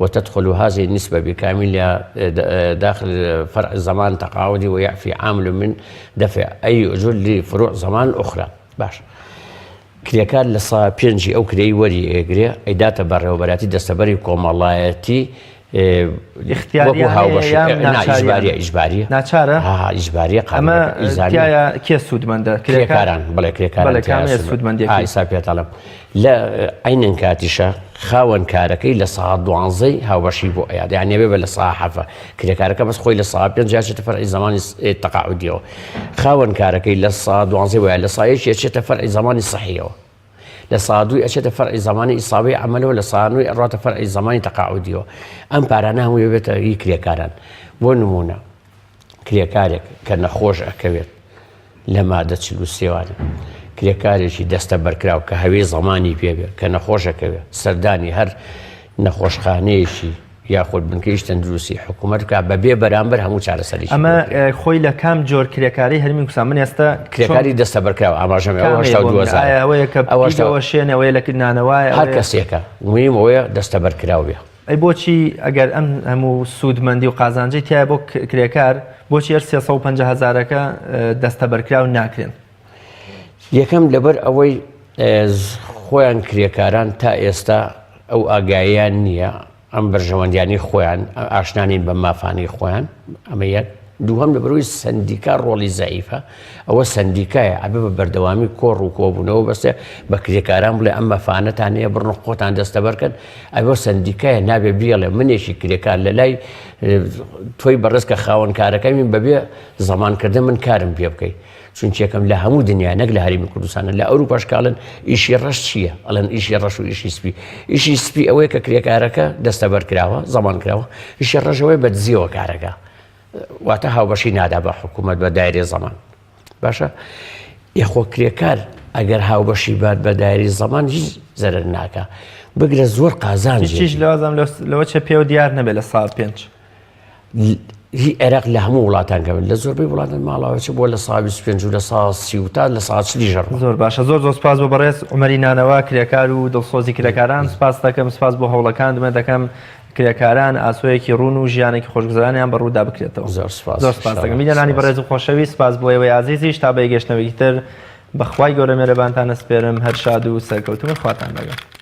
وتدخل هذه النسبة بكاملها داخل فرع زمان تقاعدي ويعفي عامل من دفع أي أجور لفروع زمان أخرى باش کرێکار لە سا پێنجی ئەو کرێی وەری ئەگرێ ئەیداتە بەڕێوەبەرایەتی دەستەبەری کۆمەڵایەتی وەکو هاوبەشی نا ئیجباریە ئیجباریە ناچارە ها ئیجباریە ئەمە تیایە کێ سوودمەندە کرێکاران بڵێ کرێکاران سوودمەندی ئایسا پێتەڵم لە عینەن کاتیشە خاوەن کارەکەی لە سا دوانزەی هاوبەشی بۆ ئەیاد یان بێ بە لە سا حەفە کرێکارەکە بەس خۆی لە سا پێنج ئەچێتە فەرعی زەمانی تەقاعودیەوە خاوەن کارەکەی لە سا دوانزەی وایە لە سا یەکی ئەچێتە فەرعی زەمانی سەحیەوە لە سا دووی ئەچێتە فەرعی زەمانی ئیسابەی عەمەلەوە لە سا نۆی ئەڕاتە فەرعی زەمانی تەقاعودیەوە ئەم پارانە هەمووی بێتە هی کرێکاران بۆ نمونە کرێکارێک کە نەخۆش ئەکەوێت لە مادە 43 کرێکارێکی دەستە بەرکراو کە هەوێ زەمانی پێبێ کە نەخۆشەکەوێ سەردانی هەر نەخۆشخانەیەکی. یاخود بنکەیش تەندروستی حکوومەت بکە بە بێ بەرامبەر هەموو چارەسەری ئەمە خۆی لە کام جۆر کرێکاری هەرمی کوردستان من ئێستا کرێکاری دەستەبەرکراوە ئاماژەم ئەوەیە کە ئەوە شوێنەوەی لە نانەوە هەر کەسێکە مهم ئەوەیە دەستەبەرکراو بێ. ئەی بۆچی ئەگەر ئەم هەموو سوودمەندی و قازانجەی تایە بۆ کرێکار بۆچی هەر 350 هەزارەکە دەستەبەرکراو ناکرێن؟ یەکەم لەبەر ئەوەی خۆیان کرێکاران تا ئێستا ئەو ئاگاییان نییە ئەم بەرژەوەندیانەی خۆیان ئاشنا نین بەم مافانەی خۆیان ئەمە یەک دووهەم لەبەرەوەی سەندیکا ڕۆڵی زەعیفە ئەوە سەندیکایە ئەبێ بە بەردەوامی کۆڕ و کۆبوونەوە بەستێ بە کرێکاران بڵێ ئەم مەفانەتان هەیە بڕن خۆتان دەستەبەرکەن ئەوە سەندیکایە نابێ بیڵێ منێکی کرێکار لە لای تۆی بەڕێز کە خاوەن کارەکەمی بەبێ زەمانکردن من کارم پێ بکەیت چونکی یەکەم لە هەموو دنیا نەک لە هەرێمی کوردستانە لە ئەوروپاش کە ئەڵێن ئیشی ڕەش چییە ئەڵێن ئیشی ڕەش و ئیشی سپی ئیشی سپی ئەوەیە کە کرێکارەکە دەستەبەر کراوە زەمان کراوە ئیشی ڕەش ئەوەیە بە دزیەوە کارەکە واتە هاوبەشی نادا بە حکوومەت بە دایرێ زەمان باشە یخۆ کرێکار ئەگەر هاوبەشی بات بە دایری زەمان هیچ زەرەر ناکە بگرە زۆر قازانج چیش لەوازم لەوە چە پێوە دیار نەبێت لە ساڵ پێنج هی عێراق لە هەموو وڵاتان کەمن لە زۆربەی وڵاتان ماڵاوە چ بۆ لە سا 25 و لە سا 30 و تا لە سا 40 ژەڕ زۆر باشە زۆر زۆر سپاس بۆ بەڕێز عومەری نانەوا کرێکار و دڵسۆزی کرێکاران سپاس دەکەم سپاس بۆ هەوڵەکان دمە دەکەم کرێکاران ئاسۆیەکی ڕوون و ژیانێکی خۆشگوزەرانیان بە ڕوودا بکرێتەوە زۆر سپاس زۆر سپاس دەکەم بینەرانی بەڕێز و خۆشەویست سپاس بۆ ئێوەی ئازیزیش تا بە یەکگەشتنەوەیەکی تر بەخوای گەورە مێرەبانتان ئەسپێرم هەر شاد و سەرکەوتوو بن خواتان لەگەڵ.